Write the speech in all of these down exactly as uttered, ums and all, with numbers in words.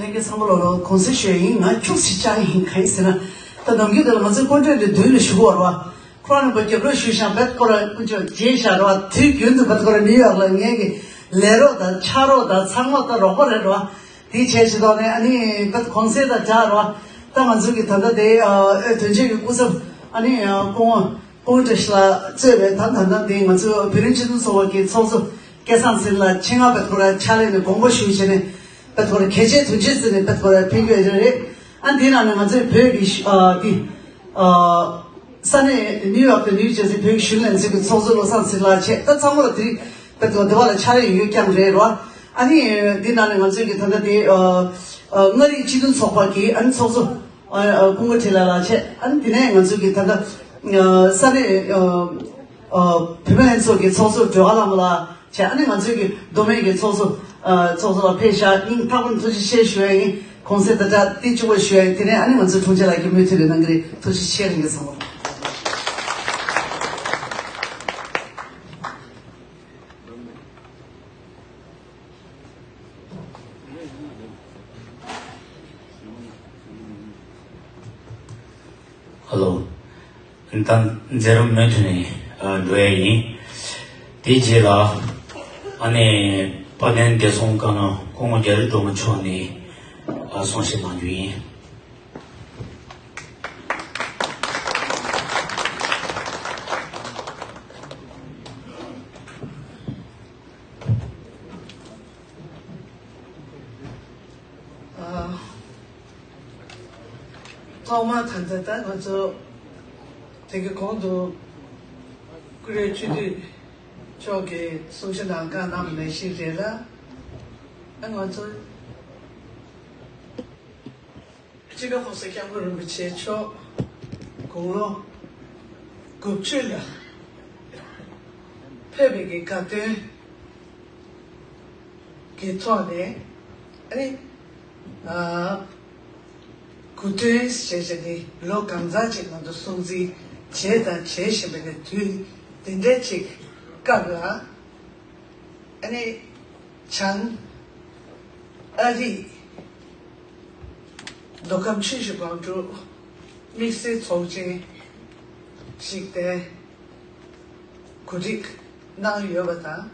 ལྷན་རྒྱས་ཚང་མ་ལོ་ལོ་གུང་སེང་ཞུ་ཡ་ཡིན། ང་ཁྱུག་ཅིག་བཅར་ཡིན། གང་ཡིན་ཟེར་ན། ད་ནམ་རྒྱུན་དེ་ལ་ང་ཚོའི་སྐུ་མགྲོན་དེ་མདུན་ལ་བཞུགས་པ་རེད་བ། ཁོ་རང་ནས་རྒྱབ་ལོགས་ཞུས་ཤག་བེད་ཁོ་ར་དཀོན་མཆོག་མཇལ་ཤག་རེད་བ། དུས་རྒྱུན་དུ་བེད་ཁོ་ར་ནིའུ་ཡོག་ལ་ངེད་ཀྱི་ལས་རོགས་དང་ཕྱག་རོགས་དང་ཚང་མ་ད་རོགས་པ་རེད་བ། དེ་བྱས་བྱས་ཐོག་ནས་ཨ་ནི་བེད་གུང་སེང་དང་སྦྲགས་རེད་བ། ད་ང་ཚོའི་གི་ད་ལྟ་དེ་ཨ་ཨེ་དོན་གཅོད་ཀྱི་སྐུ་ཚབ་ཨ་ནི་ཨ་སྐུ་ངོ་ཀུང་ཀྲི་ཤི་ལགས་གཙོས་པའི་ད་ད་ལྟ་དེ་ང་ཚོའི་བོད་རིགས་སྤྱི་མཐུན་ཚོགས་པ་གི་ཚོགས་གཙོ་སྐལ་བཟང་ཟེར་ལགས་ཆེད་མངགས་བེད་ཁོ་ར་ཕྱག་ལས་ནས་དགོངས་པ་ཞུས་བྱས་ནས་བེད་ཁོ་ར་གལ་ཆེའི་དོན་གཅོད་ཟེར་ནས་བེད་ཁོ་ར་ཕེབས་ཀྱི་ཡོད་རེད། ཨ་འདི་ནང་ནས་ང་ཚོའི་བོད་ཀྱི་ཨ་དེ་ཨ་ས་གནས་ནིའུ་ཡོག་དང་ནིའུ་ཇར་སི་བོད་ཀྱི་གཞོན་ནུ་ལྷན་ཚོགས་ཀྱི་ཚོགས་གཙོ་བློ་བཟང་ཟེར་ལགས་བྱས། ད་ཚང་མ་ལ་དེ་རིང་བེད་ཁོ་ར་དེ་བ་ལ་ཕྱག་ལས་ཡོད་ཀྱང་རེད་རོ། ཨ་ནི་འདི་ནང་ནས་ང་ཚོའི་གི་ད་ལྟ་དེ་ཨ་ཨ་མངའ་རིས་སྤྱི་མཐུན་ཚོགས་པ་གི་ཨ་ནི་ཚོགས་གཙོ། ཨ་ཨ་ཀུན་དགའ་འཕྲིན་ལས་ལགས་བྱས། ཨ་ནི་དེ་ནས་ང་ཚོའི་གི་ད་ལྟ་ཨ་ས་གནས་ཨ་ཨ་བུད་མེད་ལྷན་ཚོགས་ཀྱི་ཚོགས་གཙོ་སྒྲོལ་དཀར་ལྷ་མོ་ལགས་བྱས། ཨ་ནི་ང་ཚོའི་གི་མདོ་སྨད་ཀྱི་ཚོགས་གཙོ་ཨ་ཚོགས་གཙོ་ལགས་ཕེབས་ཤག་སྙིང་ཐག་པ་ནས་ཐུགས་རྗེ་ཆེ་ཞུ་ཡ་ཡིན། གུང་སེང་ད་ལྟ་ཏིག་གཅིག་པོ་ཞུ་ཡ་ཡིན། དེ་ནས་ཨ་ནི་ང་ཚོའི་དྲུང་ཆེ་ལགས་ཀྱིས་མུ་མཐུད་ནས་གནང་གི་རེད། ཐུགས་རྗེ་ཆེ་ལྷན་རྒྱས་ཚང་མ། ཧ་ལོ། ད་མཛད་རིམ་མུ་མཐུད་ནས་ཨ་འགྲོ་ཡ་ཡིན། དེའི་རྗེས་ལ་ཨ་ནི་དཔལ་ལྡན་བདེ་སྲུང་བཀའ་བློན་སྐུ་ངོ་རྒྱ་རི་སྒྲོལ་མ་མཆོག་ནས་ཨ་གསུང་བཤད་གནང་རྒྱུ་ཡིན། ཨ། ཐོག་མར་ད་ལྟ་ད་ང་ཚོ་དེ་གི་གོང་དུ་ཀུ་རེ་སྤྱི་འཐུས་མཆོག་གིས་གསུང་བཤད་གནང་བཀའ་གནང་བ་ནང་བཞིན་རེད་ལ། ཨ་ང་ཚོ་སྤྱི་ནོར་༸གོང་ས་༸སྐྱབས་མགོན་རིན་པོ་ཆེ་མཆོག་དགུང་ལོ་དགུ་བཅུ་ལ་ཕེབས་པའི་གི་དགའ་སྟོན་གྱི་ཐོག་ནས་ཨ་ནི་ཨ་སྐུ་མདུན་ཞེས་བྱས་ནས་ལོ་གང་ཙམ་ཅིག་ང་ཚོ་སྲུང་བརྩི་བྱས་དང་བྱེད་བཞིན་པའི་གི་དུས་འདི་འདྲ་ཅིག་སྐབས་ལ། ཨ་ནི་བྱང་ཨ་རི་མདོ་ཁམས་ཆུ་བཞི་སྒང་དྲུག་དམིགས་བསལ་ཚོགས་ཆེན་ཞིག་དེ་གོ་སྒྲིག་གནང་ཡོད་པ་དང་།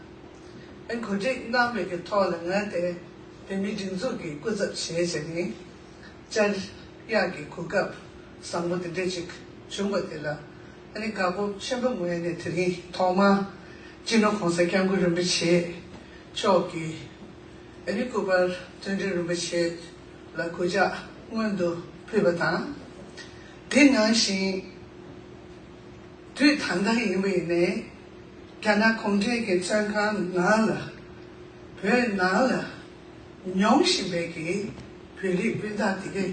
ཨ་གོ་སྒྲིག་གནང་བའི་གི་ཐོག་ལ་ང་དེ་བོད་མིའི་སྒྲིག་འཛུགས་ཀྱི་སྐུ་ཚབ་བྱས་བྱས་ནས་བཅར་ཡག་གི་གོ་སྐབས་བཟང་པོ་དེ་འདྲ་ཅིག་བྱུང་བ་དེ་ལ། ཨ་ནི་དགའ་སྤོབས་ཆེན་པོ་ངོས་ནས་དེ་རིང་ཐོག་མར་སྤྱི་ནོར་༸གོང་ས་༸སྐྱབས་མགོན་རིན་པོ་ཆེ་མཆོག་གིས་ཨ་ནི་སྐུ་པར་མཐོན་འབྲེལ་རིན་པོ་ཆེ་ལ་གུས་ཕྱག་སྔོན་དུ་ཕུལ་བ་དང་། དེ་ནང་བཞིན་དུས་ད་ལྟ་ཡིན་པ་ཡིན་ནའི་རྒྱ་ནག་གུང་ཁྲན་གྱི་བཙོན་ཁང་ནང་ལ་བོད་ནང་ལ་མྱོང་བཞིན་པའི་གི་བོད་རིགས་སྤུན་ཟླ་དེ་གའི་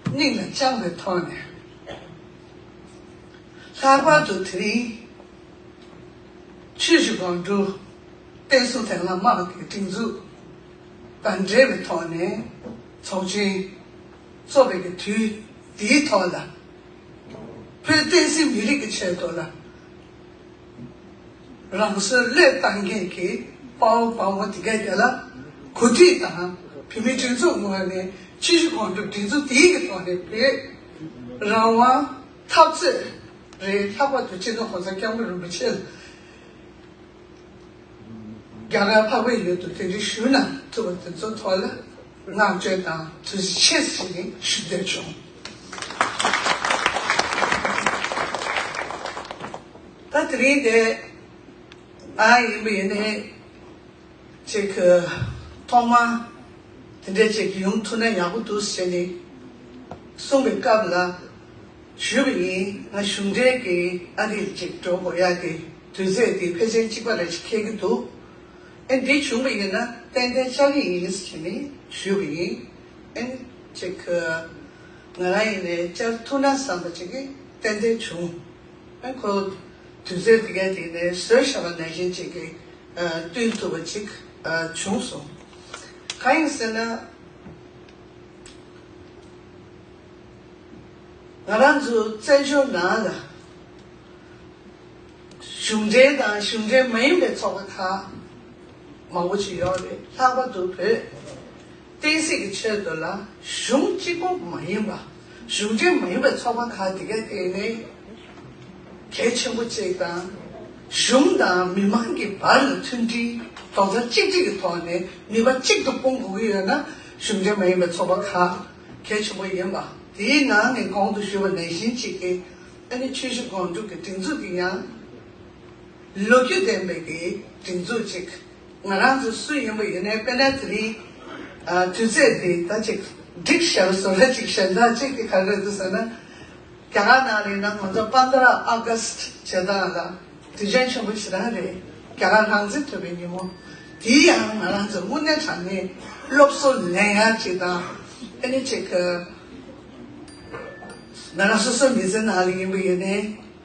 སྙིང་ལ་བཅངས་པའི་ཐོག་ནས། ལྷག་པར་དུ་དེ་རིང་ཆུ་བཞི་སྒང་དྲུག་བསྟན་སྲུང་དང་བླངས་དམག་གི་སྒྲིག་འཛུགས་དང་འབྲེལ་བའི་ཐོག་ནས་ཚོགས་ཆེན་འཚོགས་པའི་གི་དུས་འདིའི་ཐོག་ལ། བོད་བསྟན་སྲིད་མི་རིགས་ཀྱི་ཆེད་དུ་ལ་རང་སྲོག་བློས་བཏང་མཁན་གྱི་དཔའ་བོ་དཔའ་མོ་དེ་ག་དེ་ལ་གོ་སྒྲིག་དང་། བོད་མིའི་སྒྲིག་འཛུགས་ངོས་ནས་ཆུ་བཞི་སྒང་དྲུག་སྒྲིག་འཛུགས་དེའི་གི་ཐོག་ནས་བོད་རང་དབང་འཐབ་རྩོད་རེད། ལྷག་པར་དུ་སྤྱི་ནོར་༸གོང་ས་༸སྐྱབས་མགོན་རིན་པོ་ཆེ་ལ་རྒྱ་གར་འཕགས་པའི་ཡུལ་དུ་གདན་འདྲེན་ཞུས་གནང་ཐུབ་པ་དེ་ཚོའི་ཐོག་ལ་བསྔགས་བརྗོད་དང་ཐུགས་རྗེ་ཆེ་ཟེར་ནས་ཞུ་འདོད་བྱུང་། ད་དེ་རིང་དེ་ཨ་ཡིན་པ་ཡིན་ནའི་ཅིག་ཐོག་མ་དེ་འདྲས་ཅིག་ཡོང་ཐུབ་ན་ཡག་པོ་འདུག་ཟེར་ནས་གསུངས་པའི་སྐབས་ལ། ཞུས་པ་ཡིན། ང་གཞུང་འབྲེལ་གྱི་ཨ་རིར་ཅིག་འགྲོ་དགོས་ཡག་གི་དུས་ཚོད་དེ་ཕལ་ཆེར་གཅིག་པ་རེ་ཞིག་འཁེལ་གྱི་འདུག་ཨེ་འདི་བྱུང་བ་ཡིན་ན་ཏན་ཏན་བཅར་གྱི་ཡིན་ཟེར་ནས་ཞུས་པ་ཡིན། ཨེ་ཅིག་ང་རང་ཡིན་ནས་བཅར་ཐུབ་ན་བསམ་པ་ཅིག་གི་ཏན་ཏན་བྱུང་། ཨེ་ཁོ་དུས་ཚོད་དེ་ག་དེ་ནས་བཟོས་བཞག་པ་ནང་བཞིན་ཅིག་གི་བསྟུན་ཐུབ་པ་ཅིག་བྱུང་སོང་། གང་ཡིན་ཟེར་ན། ང་རང་ཚོ་བཙན་བྱོལ་ནང་ལ་གཞུང་འབྲེལ་དང་གཞུང་འབྲེལ་མ་ཡིན་པའི་ཚོགས་པ་ཁག་མང་པོ་ཅིག་ཡོད་རེད། ལྷག་པར་དུ་བོད་ བསྟན་སྲིད་ཀྱི་ཆེད་དུ་ལ་གཞུང་གཅིག་པོ་མ་ཡིན་པ། གཞུང་འབྲེལ་མ་ཡིན་པའི་ཚོགས་པ་ཁག་དེ་ག་དེ་ནས་གལ་ཆེན་པོ་གཅིག་དང་། གཞུང་དང་མི་མང་གི་བར་ལ་མཐུན་སྒྲིལ་རྡོག་རྩ་གཅིག་སྒྲིལ་གྱི་ཐོག་ནས་ནུས་པ་གཅིག་ཏུ་སྤུངས་དགོས་ཀྱི་ཡོད་ན། གཞུང་འབྲེལ་མ་ཡིན་པའི་ཚོགས་པ་ཁག་གལ་ཆེན་པོ་ཡིན་པ། དེའི་ནང་ནས་གོང་དུ་ཞུས་པ་ནང་བཞིན་གཅིག་གི་ཨ་ནི་ཆུ་བཞི་སྒང་དྲུག་གི་སྒྲིག་འཛུགས་དེ་ཡང་ལོ་རྒྱུས་ལྡན་པའི་གི་སྒྲིག་འཛུགས་ཅིག་ང་རང་ཚོ་སུ་ཡིན་པ་ཡིན་ནའི་དཔེར་ན་དེ་རིང་ཨ་དུས་ཚོད་དེ་ད་ཅིག་འགྲིག་ཤར་བཟོ་འདྲ་ཅིག་གཞན་དག་ཅིག་གི་ག་རེ་འདུག་ཟེར་ན། རྒྱ་གར་ནང་རེད་ན་ང་ཚོ་པན་དྲ་ཨ་གསྟ་བྱེད་སྟངས་ལ་དུས་ཆེན་ཆེན་པོ་ཞེ་དྲག་རེད། རྒྱ་གར་རང་བཙན་ཐོབ་པའི་ཉིན་མོ། དེ་ཡང་ང་རང་ཚོ་དངོས་གནས་དྲང་གནས་སློབ་གསོ་ལེན་ཡག་ཅིག་དང་། ཨ་ནི་ཅིག་ང་རང་སོ་སོའི་མི་ཚེ་ནང་ལ་ཡིན་པ་ཡིན་ནའི་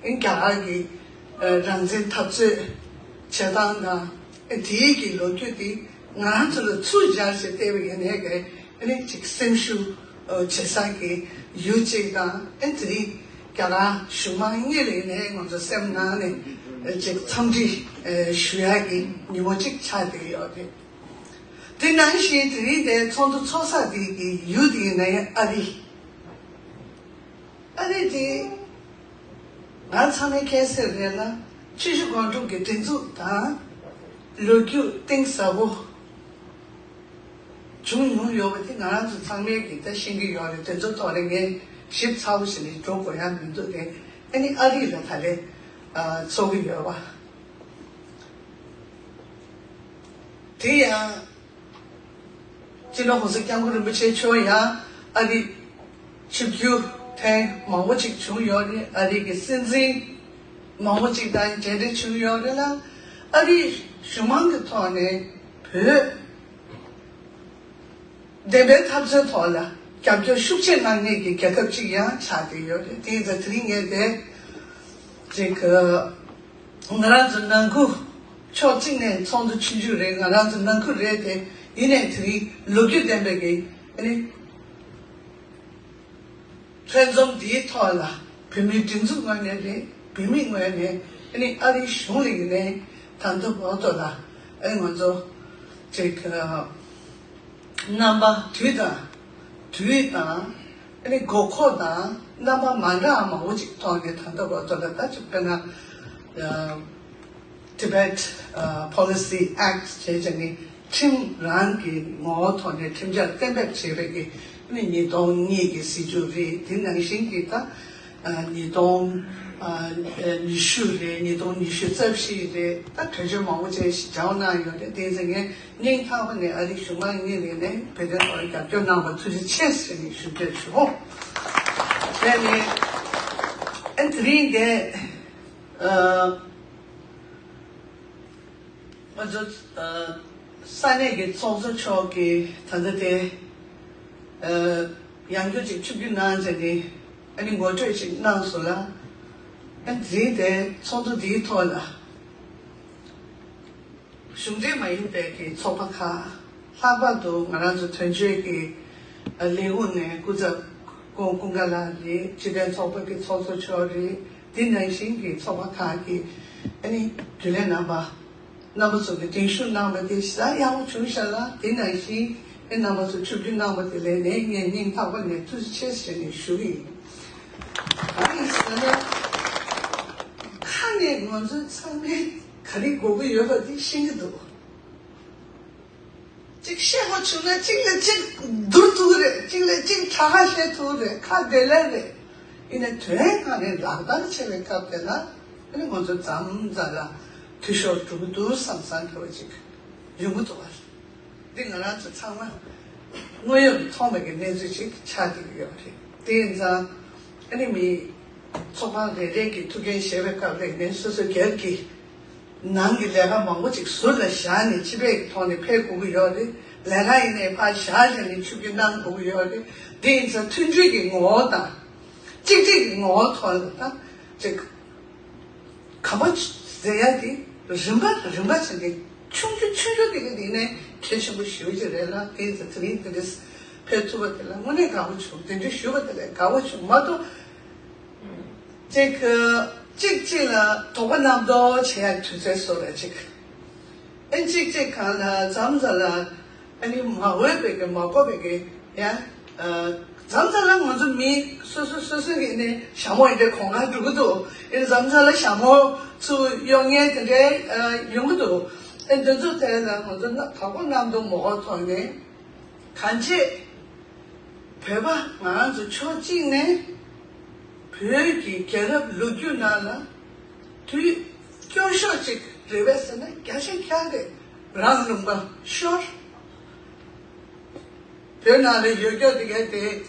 རྒྱ་གར་གྱི་རང་བཙན་འཐབ་རྩོད་བྱེད་སྟངས་དང་། དེའི་གི་ལོ་རྒྱུས་དེ་ང་རང་ཚོ་ལ་ཚུར་སྦྱར་བྱས་བལྟས་པ་ཡིན་ནའི་གི་ཨ་ནི་ཅིག་སེམས་ཤུགས་བྱེད་ས་གི་ཡུལ་ཅིག་དང་། ཨ་དེ་རིང་རྒྱ་གར་གཞུང་མང་གཉིས་ལ་ཡིན་ནའི་ང་ཚོ་སེམས་ནང་ནས་ཅིག་འཚམས་འདྲི་ཞུ་ཡག་གི་ཉིན་མོ་ཅིག་ཆགས་བསྡད་ཡོད་རེད། དེ་ནང་བཞིན་དེ་རིང་དེ་ཚོགས་འདུ་ཚོགས་ས་དེ་གི་ཡུལ་དེ་ཡིན་ནའི་ཨ་རི། ཨ་ནི་དེ་ང་ཚང་མས་མཁྱེན་གསལ་རེད་ལ། ཆུ་བཞི་སྒང་དྲུག་གི་སྒྲིག་འཛུགས་དང་ལོ་རྒྱུས་གཏིང་ཟབ་པོ་བྱུང་མྱོང་ཡོད་པ་དེ་ང་རང་ཚོ་ཚང་མས་ཀྱིས་ད་ཤེས་ཀྱི་ཡོད་རེད། དེ་ཚོ་ཐོག་ལ་ངས་ཞིབ་ཚགས་པོ་ཞིག་ནས་འགྲོ་དགོས་ཡ་མི་འདུག་དེ་ཨ་ནི་ཨ་རི་ལ་ད་ལས་ཚོགས་ཀྱི་ཡོད་པ། དེ་ཡང་སྤྱི་ནོར་༸གོང་ས་༸སྐྱབས་མགོན་རིན་པོ་ཆེ་མཆོག་ཡང་ཨ་རི་ཆིབས་བསྒྱུར་ཐེངས་མང་པོ་ཅིག་བྱུང་ཡོད་རེད། ཨ་རི་གི་སྲིད་འཛིན་མང་པོ་ཅིག་དང་མཇལ་འཕྲད་བྱུང་ཡོད་རེད་ལ། ཨ་རི་གཞུང་མང་གི་ཐོག་ནས་བོད་བདེན་པའི་འཐབ་རྩོད་ཐོག་ལ་རྒྱབ་སྐྱོར་ཤུགས་ཆེ་གནང་མཁན་གྱི་རྒྱལ་ཁབ་ཅིག་ཡང་ཆགས་བསྡད་ཡོད་རེད། དེ་ཡིན་ཙང་དེ་རིང་ངས་དེ་ཅིག་ང་རང་ཚོ་ནང་ཁུལ་ཕྱོགས་གཅིག་ནས་ཚོགས་འདུ་ཆུང་ཆུང་རེད། ང་རང་ཚོ་ནང་ཁུལ་རེད་དེ། ཡིན་ནའི་དེ་རིང་ལོ་རྒྱུས་ལྡན་པའི་གི་ཨ་ནི་ལྷན་འཛོམས་འདིའི་ཐོག་ལ་བོད་མིའི་སྒྲིག་འཛུགས་ངོས་ནས་རེད། བོད་མིའི་ངོས་ནས་ཨ་ནི་ཨ་རིའི་གཞུང་ལ་ཡིན་ནའི་ད་ལྟ་བར་དུ་ལ་ཨ་ནི་ང་ཚོ་ཅིག་རྣམ་པ་དུས་དང་དུས་དང་ཨ་ནི་དགོས་མཁོ་དང་རྣམ་པ་མ་འདྲ་བ་མང་པོ་ཅིག་ཐོག་ནས་ད་ལྟ་བར་དུ་ལ་ད་ཅིག་དཔེར་ན། Tibet Policy Act བྱས་བྱས་ནས་ཁྲིམས་རང་གི་ངོ་བོ་ཐོག་ནས་ཁྲིམས་འཆར་གཏན་འབེབས་བྱས་པའི་གི་ཨ་ནི་ཉིས་སྟོང་གཉིས་ཀྱི་སྲིད་བྱུས་རེད། དེ་ནང་བཞིན་གྱི་ད་ཉིས་སྟོང་ཉི་ཤུ་རེད། ཉིས་སྟོང་ཉི་ཤུ་རྩ་བཞི་རེད། ད་གྲོས་ཆོད་མང་པོ་ཅིག་སྦྱང་གནང་ཡོད་རེད། དེ་ཚེ་ངས་སྙིང་ཐག་པ་ནས་ཨ་རིའི་གཞུང་མང་གཉིས་ལས་ནས་བོད་དོན་ཐོག་རྒྱབ་སྐྱོར་གནང་བར་ཐུགས་རྗེ་ཆེ་ཟེར་ནས་ཞུ་འདོད་བྱུང་། དེ་ནས་ཨ་དེ་རིང་འདི་ང་ཚོ་ས་གནས་ཀྱི་ཚོགས་གཙོ་མཆོག་གིས་ད་ལྟ་དེ་ཡང་བསྐྱར་ཅིག་ཆིབས་བསྒྱུར་གནང་བྱས་ནས་ཨ་ནི་ངོ་སྤྲོད་ཅིག་གནང་སོང་ལ། ཨ་དེ་རིང་དེ་ཚོགས་འདུ་འདིའི་ཐོག་ལ། གཞུང་འབྲེལ་མ་ཡིན་པའི་གི་ཚོགས་པ་ཁག་ལྷག་པར་དུ་ང་རང་ཚོ་དོན་གཅོད་ཀྱི་ལས་ཁུངས་ནས་སྐུ་ཚབ་ཀུན་ཀུན་དགའ་ལགས་རེད། སྤྱི་མཐུན་ཚོགས་པ་གི་ཚོགས་གཙོ་མཆོག་རེད། འདི་ནང་བཞིན་གྱི་ཚོགས་པ་ཁག་གི་ཨ་ནི་རྒྱུན་ལས་རྣམ་པ་རྣམ་པ་ཚོ་གི་གདན་ཞུ་གནང་བ་དེ་ཞེ་དྲག་ཡག་པོ་བྱུང་ཤག་ལ། དེ་ནང་བཞིན་ཨ་རྣམ་པ་ཚོ་ཆིབས་བསྒྱུར་གནང་བ་དེ་ལས་ནས་ངས་སྙིང་ཐག་པ་ནས་ཐུགས་རྗེ་ཆེ་ཞེས་ནས་ཞུ་གི་ཡིན། གང་ཡིན་ཟེར་ན། ཁ་ནས་ང་ཚོ་ཚང་མས་ག་རེ་དགོས་ཀྱི་ཡོད་པ་དེ་ཤེས་ཀྱི་འདུག་གཅིག་བཤད་དགོས་བྱུང་ན་གཅིག་ལ་གཅིག་བསྡུར་ཐུབ་ཀྱི་རེད། གཅིག་ལ་གཅིག་གྲགས་ཁ་བཤད་ཐུབ་ཀྱི་རེད། ཁ་བདེ་ལེ་རེད། ཡིན་ནའི་དོན་གང་རེད་ལག་བསྟར་བྱེད་པའི་སྐབས་དེ་ལ་ཨ་ནི་ང་ཚོ་མཚམས་མཚམས་ལ་འཐུས་ཤོར་འགྲོ་གི་འདུག་བསམ་བསམ་འདྲ་བ་ཅིག་ཡོང་གི་འདུག་བ། འདི་ང་རང་ཚོ་ཚང་མ་དངོས་ཡོད་མཐོང་བའི་གི་གནས་ཚུལ་ཅིག་ཆགས་བསྡད་ཀྱི་ཡོད་རེད། དེ་ཡིན་ཙང་ཨ་ནི་མི་ཚོགས་ཁང་རེ་རེ་གི་ཐུགས་འགན་བཞེས་པའི་སྐབས་ལ་ཡིན་ནའི་སོ་སོའི་སྒེར་གྱི་ནང་གི་ལས་ཀ་མང་པོ་ཅིག་ཟུར་ལ་བཞག་ནས་སྤྱི་པའི་ཐོག་ནས་ཕེབས་དགོས་ཀྱི་ཡོད་རེད། ལས་ཀ་ཡིན་ནའི་ཕར་བཞག་བྱས་ནས་ཆིབས་བསྒྱུར་གནང་དགོས་ཀྱི་ཡོད་རེད། དེ་ཡིན་ཙང་མཐུན་སྒྲིལ་གྱི་ངོ་བོ་དང་གཅིག་སྒྲིལ་གྱི་ངོ་བོ་ཐོག་ལ་ད་ཅིག་གང་པ་ཟེར་ཡ་དེ་རིམ་པ་རིམ་པ་བྱས་ནས་ཆུང་ཆུང་ཆུང་ཆུང་དེ་ག་དེ་ནས་གལ་ཆེན་པོ་ཞེ་པོ་ཅིག་རེད་ལ། དེ་ཡིན་ཙང་དེ་རིང་དེ་འདྲ་ཕེབས་ཐུབ་པ་དེ་ལ་དངོས་གནས་དགའ་པོ་བྱུང་། དེ་འདྲ་ཞུ་བ་དེ་ལ་དགའ་པོ་བྱུང་མ་གཏོགས། ཅིག་གཅིག་གཅིག་ལ་དོགས་པ་རྣམ་རྟོག་བྱེད་ཡ་དུས་ཚོད་བཟོ་ར་ཅིག་ཨེ་གཅིག་གཅིག་གང་ལ་མཚམས་མཚམས་ལ་ ཨ་ནི་མ་འོས་པའི་གི་མ་དགོས་པའི་གི་ཡ། མཚམས་མཚམས་ལ་ང་ཚོ་མི་སོ་སོ་སོ་སོ་གི་ནི་ཞྭ་མོ་ཡི་དེ་གོང་ཁ་འགྲོ་གི་འདུག་ཨེ་མཚམས་མཚམས་ལ་ཞྭ་མོ་ཚུར་གཡོ་མཁན་དེ་འདྲའི་ཡོང་གི་འདུག་ཨེ་འདི་ཚོ་དེ་ལ་ང་ཚོ་ན་དག་པོ་རྣམ་རྟོག་མ་འོག་ཐོག་ནས་གང་ཅི། བོད་པ་ང་རང་ཚོ་ཕྱོགས་གཅིག་ནས་བོད་ཀྱི་རྒྱལ་རབས་ལོ་རྒྱུས་ནང་ལ་དུས་སྐྱོ་ཤོས་ཅིག་རེད་པས་ཟེར་ན་བརྒྱ་ཆ་བརྒྱ་རེད། རང་ལུང་པ་ཤོར། བོད་ནང་ལ་ཡོད་རྒྱུ་དེ་གས་དེ་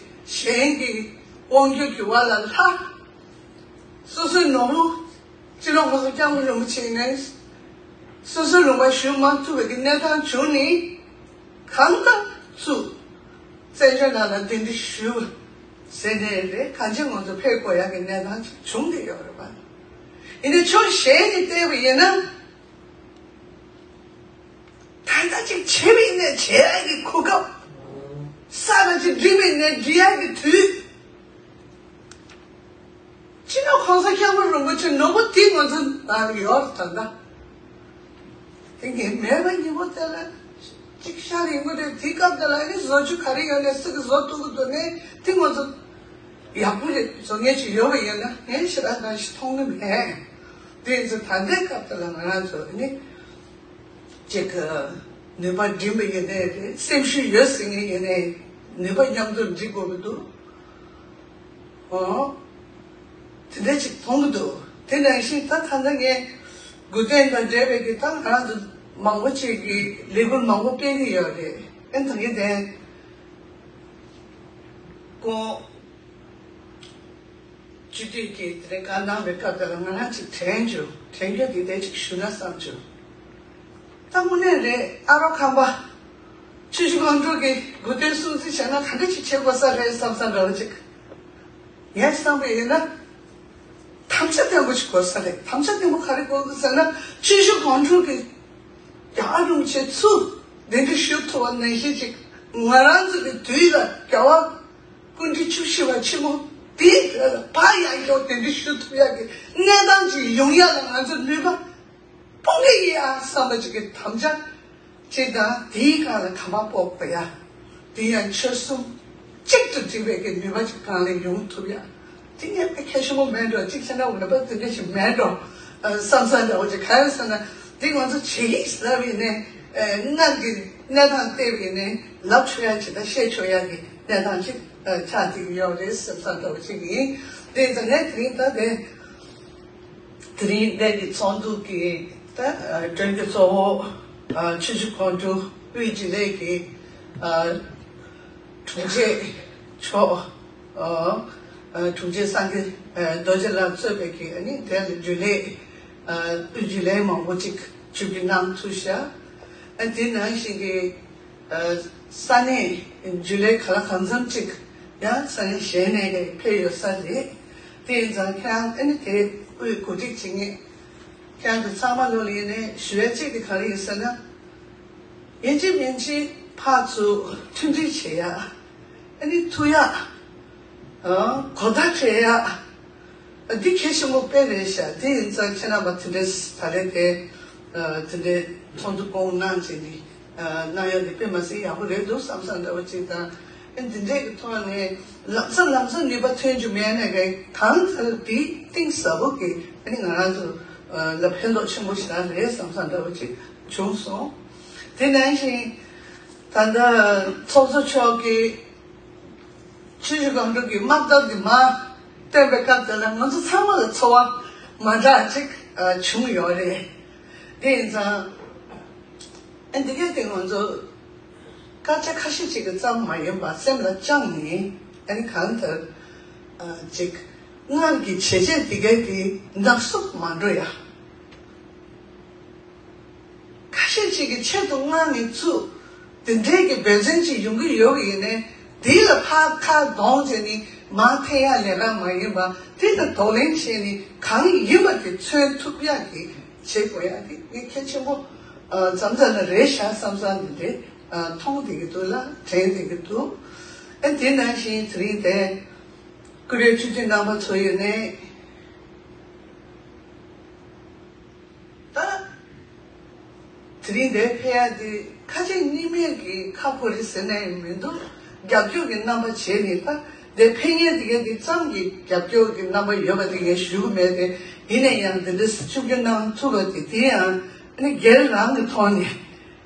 གཞན་གྱི་དབང་སྒྱུར་གྱི་བར་ལ་ལྷག་སོ་སོའི་ནོར་བུ་སྤྱི་ནོར་གོང་ས་སྐྱབས་མགོན་རིན་པོ་ཆེ་ནས་སོ་སོའི་ལུང་པ་ཞུ་མ་ཐུབ་པའི་གནས་སྟངས་བྱུང་ནས་གང་ལྟར་ཚུར་བཙན་བྱོལ་ནང་ལ་གདན་འདྲེན་ཞུ་ཟེར་ནས་རེད། གང་ཅི་ང་ཚོ་ཕེབས་དགོས་ཡག་གི་གནས་སྟངས་ཅིག་བྱུང་བསྡད་ཡོད་རེད་པ། ཡིན་ནའི་ཕྱོགས་གཞན་ནས་བལྟས་པ་ཡིན་ན། ད་ལྟ་ཅིག་བྱས་པ་ཡིན་ནའི་བྱེད་ཡག་གི་གོ་སྐབས། ས་ལ་ཅིག་འགྲིམ་པ་ཡིན་ནའི་འགྲིལ་ཡག་གི་དུས། སྤྱི་ནོར་གོང་ས་སྐྱབས་མགོན་རིན་པོ་ཆེ་ནོར་བུ་འདི་ང་ཚོ་ནང་ཡོད་ད་ལྟ། དེ་ངས་མེད་པ་ཉིན་མོ་དེ་ལ་ཅིག་ཤར་ཡིན་གྱི་རེད། དེའི་སྐབས་དེ་ལ་ཨ་ནི་བཟོ་བཅོས་ག་རེ་ཡོད་ནའི་སུ་གིས་བཟོ་ཐུབ་ཀྱི་འདུག་ནའི་དེ་ང་ཚོ་ཡག་པོ་རེད། བཟོ་མཁན་ཞིག་ཡོད་པ་ཡིན་ན་ངས་ཞེ་དྲག་གང་ཞིག་མཐོང་གི་མེད། དེ་ཡིན་ཙང་ད་ལྟའི་སྐབས་དེ་ལ་ང་རང་ཚོ་ཨ་ནི། ཅིག་ནུས་པ་འགྲིམ་པ་ཡིན་ནའི་རེད། སེམས་ཤུགས་ཡོད་ཟེར་མཁན་ཡིན་ནའི་ནུས་པ་མཉམ་དུ་འགྲིག་དགོས་ཀྱི་འདུག་ཨོ། དེ་འདྲ་ཅིག་མཐོང་གི་འདུག་དེ་ནང་བཞིན་ད་ད་ལྟ་ངས་སྒུག་རྟེན་དང་འབྲེལ་བའི་གི་ད་ང་རང་ཚོ་མང་པོ་ཅིག་གིས་ལས་འགུལ་མང་པོ་སྤེལ་གྱི་ཡོད་རེད། ཨེ་ད་གིན་དེ་ཀོང་སྤྱི་འཐུས་ཀྱིས་དེ་རིང་བཀའ་གནང་བའི་སྐབས་དེ་ལ་ང་རང་ཅིག་དྲན་བྱུང་། དྲན་རྒྱུ་དེ་འདྲ་ཅིག་ཞུ་ན་བསམ་བྱུང་། ད་དངོས་གནས་རེད། ཨ་རོགས་ཁམས་པ་ཆུ་བཞི་སྒང་དྲུག་གི་སྒུག་རྟེན་སྲུང་བརྩི་བྱས་ན་ག་འདྲ་ཅིག་བྱེད་དགོས་ས་རེད་བསམ་ས་འདྲ་བོ་ཅིག་ངས་བསམ་པ་ཡིན་ན། དམ་བཅའ་བརྟན་པོ་ཞིག་དགོས་ས་རེད། དམ་བཅའ་བརྟན་པོ་ག་རེ་དགོས་ཀྱི་ཟེར་ན། ཆུ་བཞི་སྒང་དྲུག་གི་རྒྱལ་བ་རིན་པོ་ཆེ་ཚུར་གདན་འདྲེན་ཞུ་ཐུབ་པ་ནང་བཞིན་ཅིག་ང་རང་ཚོ་གི་དུས་ལ་རྒྱལ་བ་སྐུ་ཕྲེང་བཅུ་བཞི་པ་ཆེན་མོ་དེའི་བོད་ལ་ཕར་ཡང་བསྐྱར་གདན་འདྲེན་ཞུ་ཐུབ་ཡག་གི་གནས་སྟངས་ཅིག་ཡོང་ཡག་ལ་ང་ཚོ་ནུས་པ་སྤུངས་ཀྱི་ཡིན་ཨ་བསམ་པ་ཅིག་གི་དམ་བཅའ་ཅིག་དང་། དེའི་སྒང་ལ་གོམ་པ་སྤོ་དགོས་ཡ། དེ་ཡང་ཆོལ་གསུམ་གཅིག་ཏུ་སྒྲིལ་བའི་གི་ནུས་པ་ཅིག་གང་ལ་ཡོང་ཐུབ་ཡ། དེ་ངས་དཔེ་གལ་ཆེན་པོ་མེད་འགྲོ། གཅིག་བྱས་ན་འོས་པ་དེ་འདྲ་ཞིག་མེད་འགྲོ་བསམ་ས་འདྲ་བོ་ཅིག་ག་རེ་ཟེར་ན། འདི་ང་ཚོ་བྱེད་ཀྱི་ཟེར་བ་ཡིན་ནའི་སྔར་གྱི་གནས་སྟངས་བལྟས་པ་ཡིན་ནའི་ལབ་ཆོག་ཡ་ཅིག་དང་བཤད་ཆོག་ཡ་གི་གནས་སྟངས་ཅིག་ཆགས་བསྡད་ཀྱི་ཡོད་རེད་བསམ་ས་འདྲ་བོ་ཅིག་ཡིན། དེ་ཙང་ངས་དེ་རིང་ད་དེ། དེ་རིང་འདི་གི་ཚོགས་འདུ་གི་ད་མགྲོན་གྱི་གཙོ་བོ་ཆུ་བཞི་སྒང་དྲུག་དབུས་རྒྱུན་ལས་ཀྱི་དྲུང་ཆེ་མཆོག་དྲུང་ཆེ་སངས་རྒྱས་རྡོ་རྗེ་ལགས་གཙོས་པའི་གི་ཨ་ནི་དེ་ལ་རྒྱུན་ལས་དབུས་རྒྱུན་ལས་མང་པོ་ཅིག་ཆིབས་བསྒྱུར་གནང་ཐུབ་ཤག་ཨ་དེ་ནང་བཞིན་གི་ས་གནས་རྒྱུན་ལས་ག་ལ་གང་འཚམ་ཅིག་ཡང་ས་གནས་གཞན་ནས་ཕེབས་ཡོད་ས་རེད། དེ་ཡིན་ཙང་ཁྱེད་རང་ཨ་ནི་དེ་དབུས་གོ་སྒྲིག་བྱེད་མཁན་ཁྱེད་རང་ཚོ་ཚང་མ་ལོ་ལ་ཡིན་ནའི་ཞུ་ཡ་གཅིག་དེ་ག་རེ་ཡིན་ཟེར་ན། ཡིན་གཅིག་མིན་གཅིག་ཕར་ཚུར་མཐུན་སྒྲིལ་བྱེད་ཡ། ཨ་ནི་ཐུག་ཡ། གོ་བརྡ་སྤྲད་ཡ། འདི་གལ་ཆེན་པོ་དཔེ་རེད་ཤག་དེ་ཡིན་ཙང་ཁྱེད་རྣམ་པ་དེ་འདྲའི་ད་རེས་དེ་དེ་འདྲའི་ཚོགས་འདུ་སྐོང་གནང་བྱས་ནས་གནང་ཡ་འདི་དཔེ་མ་སྲིད་ཡག་པོ་རེད་འདུག་བསམ་བསམ་འདྲ་བོ་ཅིག་དང་། ཨ་འདི་འདྲའི་གི་ཐོག་ནས་ལམ་སང་ལམ་སང་ནུས་པ་ཐོན་རྒྱུ་མེད་ནའི་གང་ལྟར་འདི་གཏིང་ཟབ་པོ་གི་ཨ་ནི་ང་རང་ཚོ་ལ་ཕན་ཐོགས་ཆེན་པོ་ཞིག་རང་རེད་བསམ་བསམ་འདྲ་བོ་ཅིག་བྱུང་སོང་། དེ་ནང་བཞིན་ད་ལྟ་ཚོགས་གཙོ་མཆོག་གིས་ཆུ་བཞི་སྒང་དྲུག་གི་དམག་འཐབ་ཀྱི་མ་བཏོན་པའི་སྐབས་དེ་ལ་ང་ཚོ་ཚང་མ་ལ་ཚོར་བ་མ་འདྲ་ཅིག་བྱུང་ཡོད་རེད། དེ་ཡིན་ཙང་ཨ་འདི་གས་དེ་ང་ཚོ་སྐད་ཆ་ཁ་ཤས་ཅིག་གི་ཙམ་མ་ཡིན་པར་སེམས་ལ་བཅངས་ནས་ཨ་ནི་གང་ལྟར་ཅིག་སྔར་གྱི་བྱས་རྗེས་འདི་གས་དེ་ནག་སུབ་མ་འགྲོ་ཡ། ཁ་ཤས་ཅིག་གི་ཆེད་དུ་མངགས་ནས་ཚུར་དེ་འདྲའི་གི་འབད་བརྩོན་ཅིག་ཡོང་གི་ཡོད་པ་ཡིན་ནའི་དེ་ལ་ཕར་ཁ་གདོང་བྱས་ནས་མར་འཐེན་ཡ་ལས་ཀ་མ་ཡིན་པ། དེ་ལ་གདོང་ལེན་བྱས་ནས་གང་ཡིན་པ་དེ་མཚོན་ཐུབ་ཡ་གི་བྱེད་དགོས་ཡ་དེ་ངས་གལ་ཆེན་པོ་མཚམས་མཚམས་ལ་རེད་ཤག་བསམ་བསམ་འདི་འདྲའི་མཐོང་བསྡད་ཀྱི་འདུག་ལ་དྲན་བསྡད་ཀྱི་འདུག་ཨ་དེ་ནང་བཞིན་དེ་རིང་དེ་ཀུ་རེ་ཆུ་ཆུ་རྣམ་པ་ཚོ་ཡོད་ནས། ད། འདི་འདིར་ཕེབས་ཡ་འདི་ཁ་ཆེ་གཉིས་མེད་ཀྱི་ཁ་ཕོ་རེད་ཟེར་ནའི་མི་འདུག་རྒྱབ་སྐྱོར་གྱི་རྣམ་པ་བྱས་ནས། ད་འདིར་ཕེབས་མཁན་དེ་གའི་འདི་ཙམ་གྱི་རྒྱབ་སྐྱོར་གྱི་རྣམ་པ་ཡོད་པ་དེ་ངས་ཞུ་གི་མེད་དེ། ཡིན་ན་ཡང་འདི་འདྲ་ཆིབས་བསྒྱུར་གནང་ཐུབ་པ་དེ། དེ་ཡང་ཨ་ནི་སྒེར་རང་གི་ཐོག་ནས་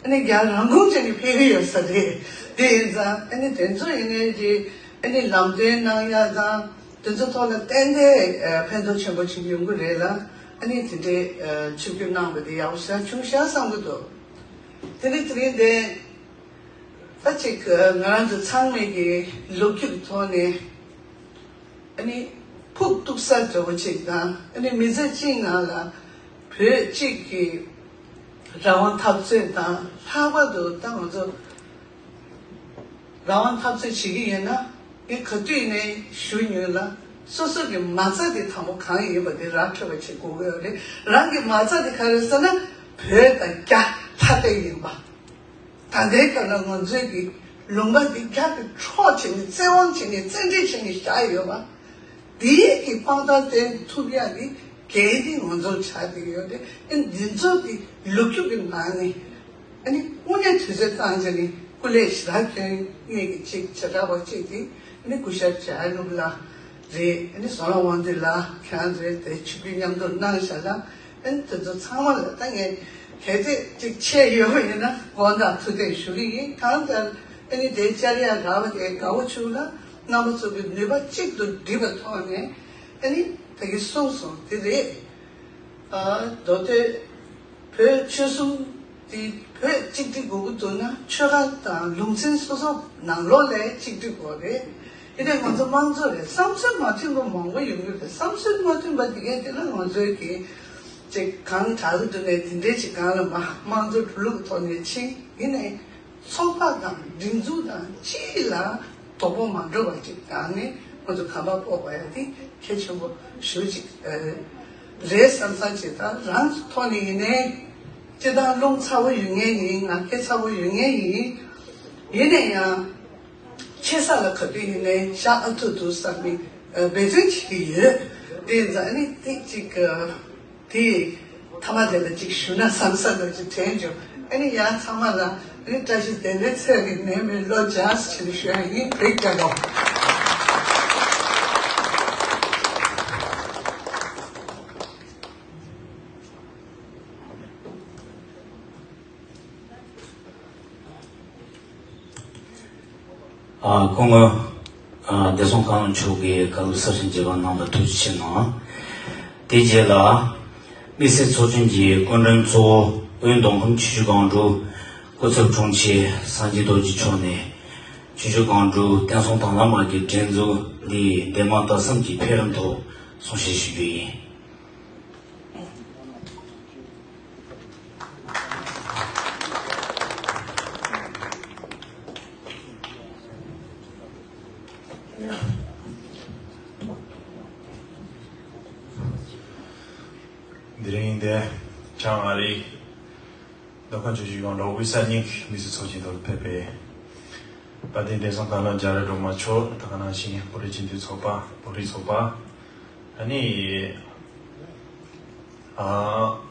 ཨ་ནི་རྒྱལ་རང་དགོངས་བྱས་ནས་ཕེབས་ཀྱི་ཡོད་ས་རེད། དེ་ཡིན་ཙང་ཨ་ནི་དེ་ཚོ་ཡིན་ནའི་རེད། ཨ་ནི་ལམ་སྟོན་གནང་ཡ་དང་དེ་ཚོ་ཐོག་ལ་ཏན་ཏན་ཕན་ཐོགས་ཆེན་པོ་ཅིག་ཡོང་གི་རེད་ལ། ཨ་ནི་དེ་འདྲའི་ཆིབས་བསྒྱུར་གནང་བ་དེ་ཡག་པོ་ཞེ་དྲག་བྱུང་ཤག་བསམ་གྱི་འདུག་དེ་ནི་དེ་རིང་འདི་ད་ཅིག་ང་རང་ཚོ་ཚང་མས་ཀྱི་ལོ་རྒྱུས་ཀྱི་ཐོག་ནས་ཨ་ནི་ཕུགས་གཏུགས་ས་འདྲ་བོ་ཅིག་དང་། ཨ་ནི་མི་ཚེ་གཅིག་ནང་ལ་བོད་གཅིག་གི་རང་དབང་འཐབ་རྩོད་དང་། ལྷག་པར་དུ་ད་ང་ཚོ་རང་དབང་འཐབ་རྩོད་བྱེད་ཀྱི་ཡོད་ན། ངས་ག་དུས་ནས་ཞུ་མྱོང་ལ། སོ་སོ་གི་མ་རྩ་དེ་དང་པོ་གང་ཡིན་པ་དེ་ར་འཕྲོད་པ་བྱེད་དགོས་ཀྱི་ཡོད་རེད། རང་གི་མ་རྩ་དེ་ག་རེ་ཟེར་ན་བོད་དང་རྒྱ་ཐ་དད་ཡིན་པ། ད་ལྟའི་སྐབས་ལ་ང་ཚོའི་གི་ལུང་པ་འདི་རྒྱ་གི་འཕྲོག་བྱས་ནས་བཙན་དབང་བྱས་ནས་བཙན་ཁྲིད་བྱས་ནས་བཞག་ཡོད་པ། དེའི་གི་དཔང་རྟགས་བསྟན་ཐུབ་ཡག་གི་གལ་ཏེ་ང་ཚོར་ཆགས་བསྡད་ཡོད་རེད། ཨ་འདི་ཚོ་གི་ལོ་རྒྱུས་ཀྱི་ནང་ནས་ཨ་ནི་དངོས་གནས་དུས་ཚོད་བཏང་བྱས་ནས་སྐུ་ལས་ཞེ་དྲག་ཁྱོན་ངེས་ཀྱི་ཅིག་བྱེ་བྲག་པ་ཅིག་དེ་ཨ་ནི་སྐུ་ཞབས་ཇ་ནུབ་ལགས་རེད། ཨ་ནི་ཟོ་ལ་དབང་འདུས་ལགས་ཁྱེད་རང་ཚོས་དེ་ཆིབས་བསྒྱུར་མཉམ་དུ་གནང་བཞག་ལ། ཨ་ནི་དེ་ཚོ་ཚང་མ་ལ་ད་ངས་གལ་ཏེ་ཅིག་ཆད་ཡོད་པ་ཡིན་ན་དགོངས་དག་ཐུགས་གཏད་ཞུ་གི་ཡིན། གང་ལྟར་ཨ་ནི་དེ་བཅར་ཡག་རག་པ་དེ་དགའ་བོ་བྱུང་ལ། རྣམ་པ་ཚོ་གི་ནུས་པ་གཅིག་ཏུ་བསྒྲིལ་བའི་ཐོག་ནས་ཨ་ནི་ད་གིན་གསུངས་སོང་དེ་རེད། ཨ་མདོ་སྟོད་བོད་ཆོལ་གསུམ་དེ་བོད་གཅིག་སྒྲིལ་དགོས་ཀྱི་འདུག་ན་ཆོལ་ཁ་དང་ལུང་ཚན་སོ་སོ་ནང་ལོགས་ལ་གཅིག་སྒྲིལ་དགོས་རེད། དེ་ནས་ང་ཚོ་དམངས་གཙོ་རེད། བསམ་ཚུལ་མ་མཐུན་པ་མང་པོ་ཡོང་གི་རེད། བསམ་ཚུལ་མ་མཐུན་པ་དེ་གས་དེ་ལ་ང་ཚོའི་གི་ཅིག་གང་དྲག་གི་འདུག་ནས་དེ་འདྲའི་ཅིག་གང་ལ་མ་དམངས་གཙོ་འགྲོ་ལུགས་ཐོག་ནས་ཕྱིན་ཡིན་ནའི། ཚོགས་པ་དང་སྒྲིག་འཛུགས་དང་སྤྱི་ལ་དོགས་པ་མ་འགྲོ་བ་ཅིག་གང་ནས་ང་ཚོ་གམ་པ་ཕོག་པ་ཡ་དེ་གལ་ཆེན་པོ་ཞེ་ཅིག་རེད་བསམ་བསམ་ཅིག་ད་རང་ཐོག་ནས་ཡིན་ནའི་སྤྱི་བཏང་རླུང་ཚ་བོ་ཡོད་ངེས་ཡིན། ངར་སྐད་ཚ་བོ་ཡོད་ངེས་ཡིན། ཡིན་ན་ཡང་ཆེ་ས་ལ་ག་དུས་ཡིན་ནའི་ཤ་ཨ་ཐུ་ཐུ་བསམ་ནས་འབད་བརྩོན་བྱེད་ཀྱི་ཡོད། དེ་ཡིན་ཙང་ཨ་ནི་ཏིག་ཅིག་དེ་ཐ་མ་དེ་ལ་ཅིག་ཞུ་ན་བསམ་ས་ལ་ཅིག་དྲན་བྱུང་། ཨ་ནི་ཡང་ཚང་མ་ལ་ཨ་ནི་བཀྲ་ཤིས་བདེ་ལེགས་ཚེ་རིང་ནད་མེད་བློ་འཇགས་ཞེས་ཞུ་ཡ་ཡིན། བོད་རྒྱལ་ལོ། ཨ། སྐུ་ངོ་ཨ་བདེ་སྲུང་བཀའ་བློན་མཆོག་གིས་བཀའ་སློབ་གསར་བཞེངས་བྱེད་པ་གནང་བར་ཐུགས་རྗེ་ཆེ་གནང་། དེ་རྗེས་ལ་དམིགས་བསལ་ཚོགས་ཆེན་གྱི་སྐུ་མགྲོན་གཙོ་བོ་བོད་མདོ་ཁམས་ཆུ་བཞི་སྒང་དྲུག་སྐུ་ཚབ་དྲུང་ཆེ་སངས་རྒྱས་རྡོ་རྗེ་མཆོག་ནས་ཆུ་བཞི་སྒང་དྲུག་བསྟན་སྲུང་དང་བླངས་དམག་གི་སྒྲིག་འཛུགས་འདིའི་འདས་མ་ད་གསུམ་གྱི་འཕེལ་རིམ་ཐོག་གསུང་བཤད་ཞུ་རྒྱུ་ཡིན། དེ་རིང་འདིར་བྱང་ཨ་རིའི་མདོ་ཁམས་ཆུ་བཞི་སྒང་དྲུག་དབུས་ས་གཉིས་ཀྱི་མི་སེར་ཚོགས་ཆེན་ཐོག་ལ་ཕེབས་པའི་དཔལ་ལྡན་བསྟན་སྲུང་བཀའ་བློན་རྒྱ་རི་སྒྲོལ་མ་མཆོག། ད་ག་ནང་བཞིན་བོད་རིགས་སྤྱི་མཐུན་ཚོགས་པ། བོད་རིགས་ཚོགས་པ། ཨ་ནི། ཨ།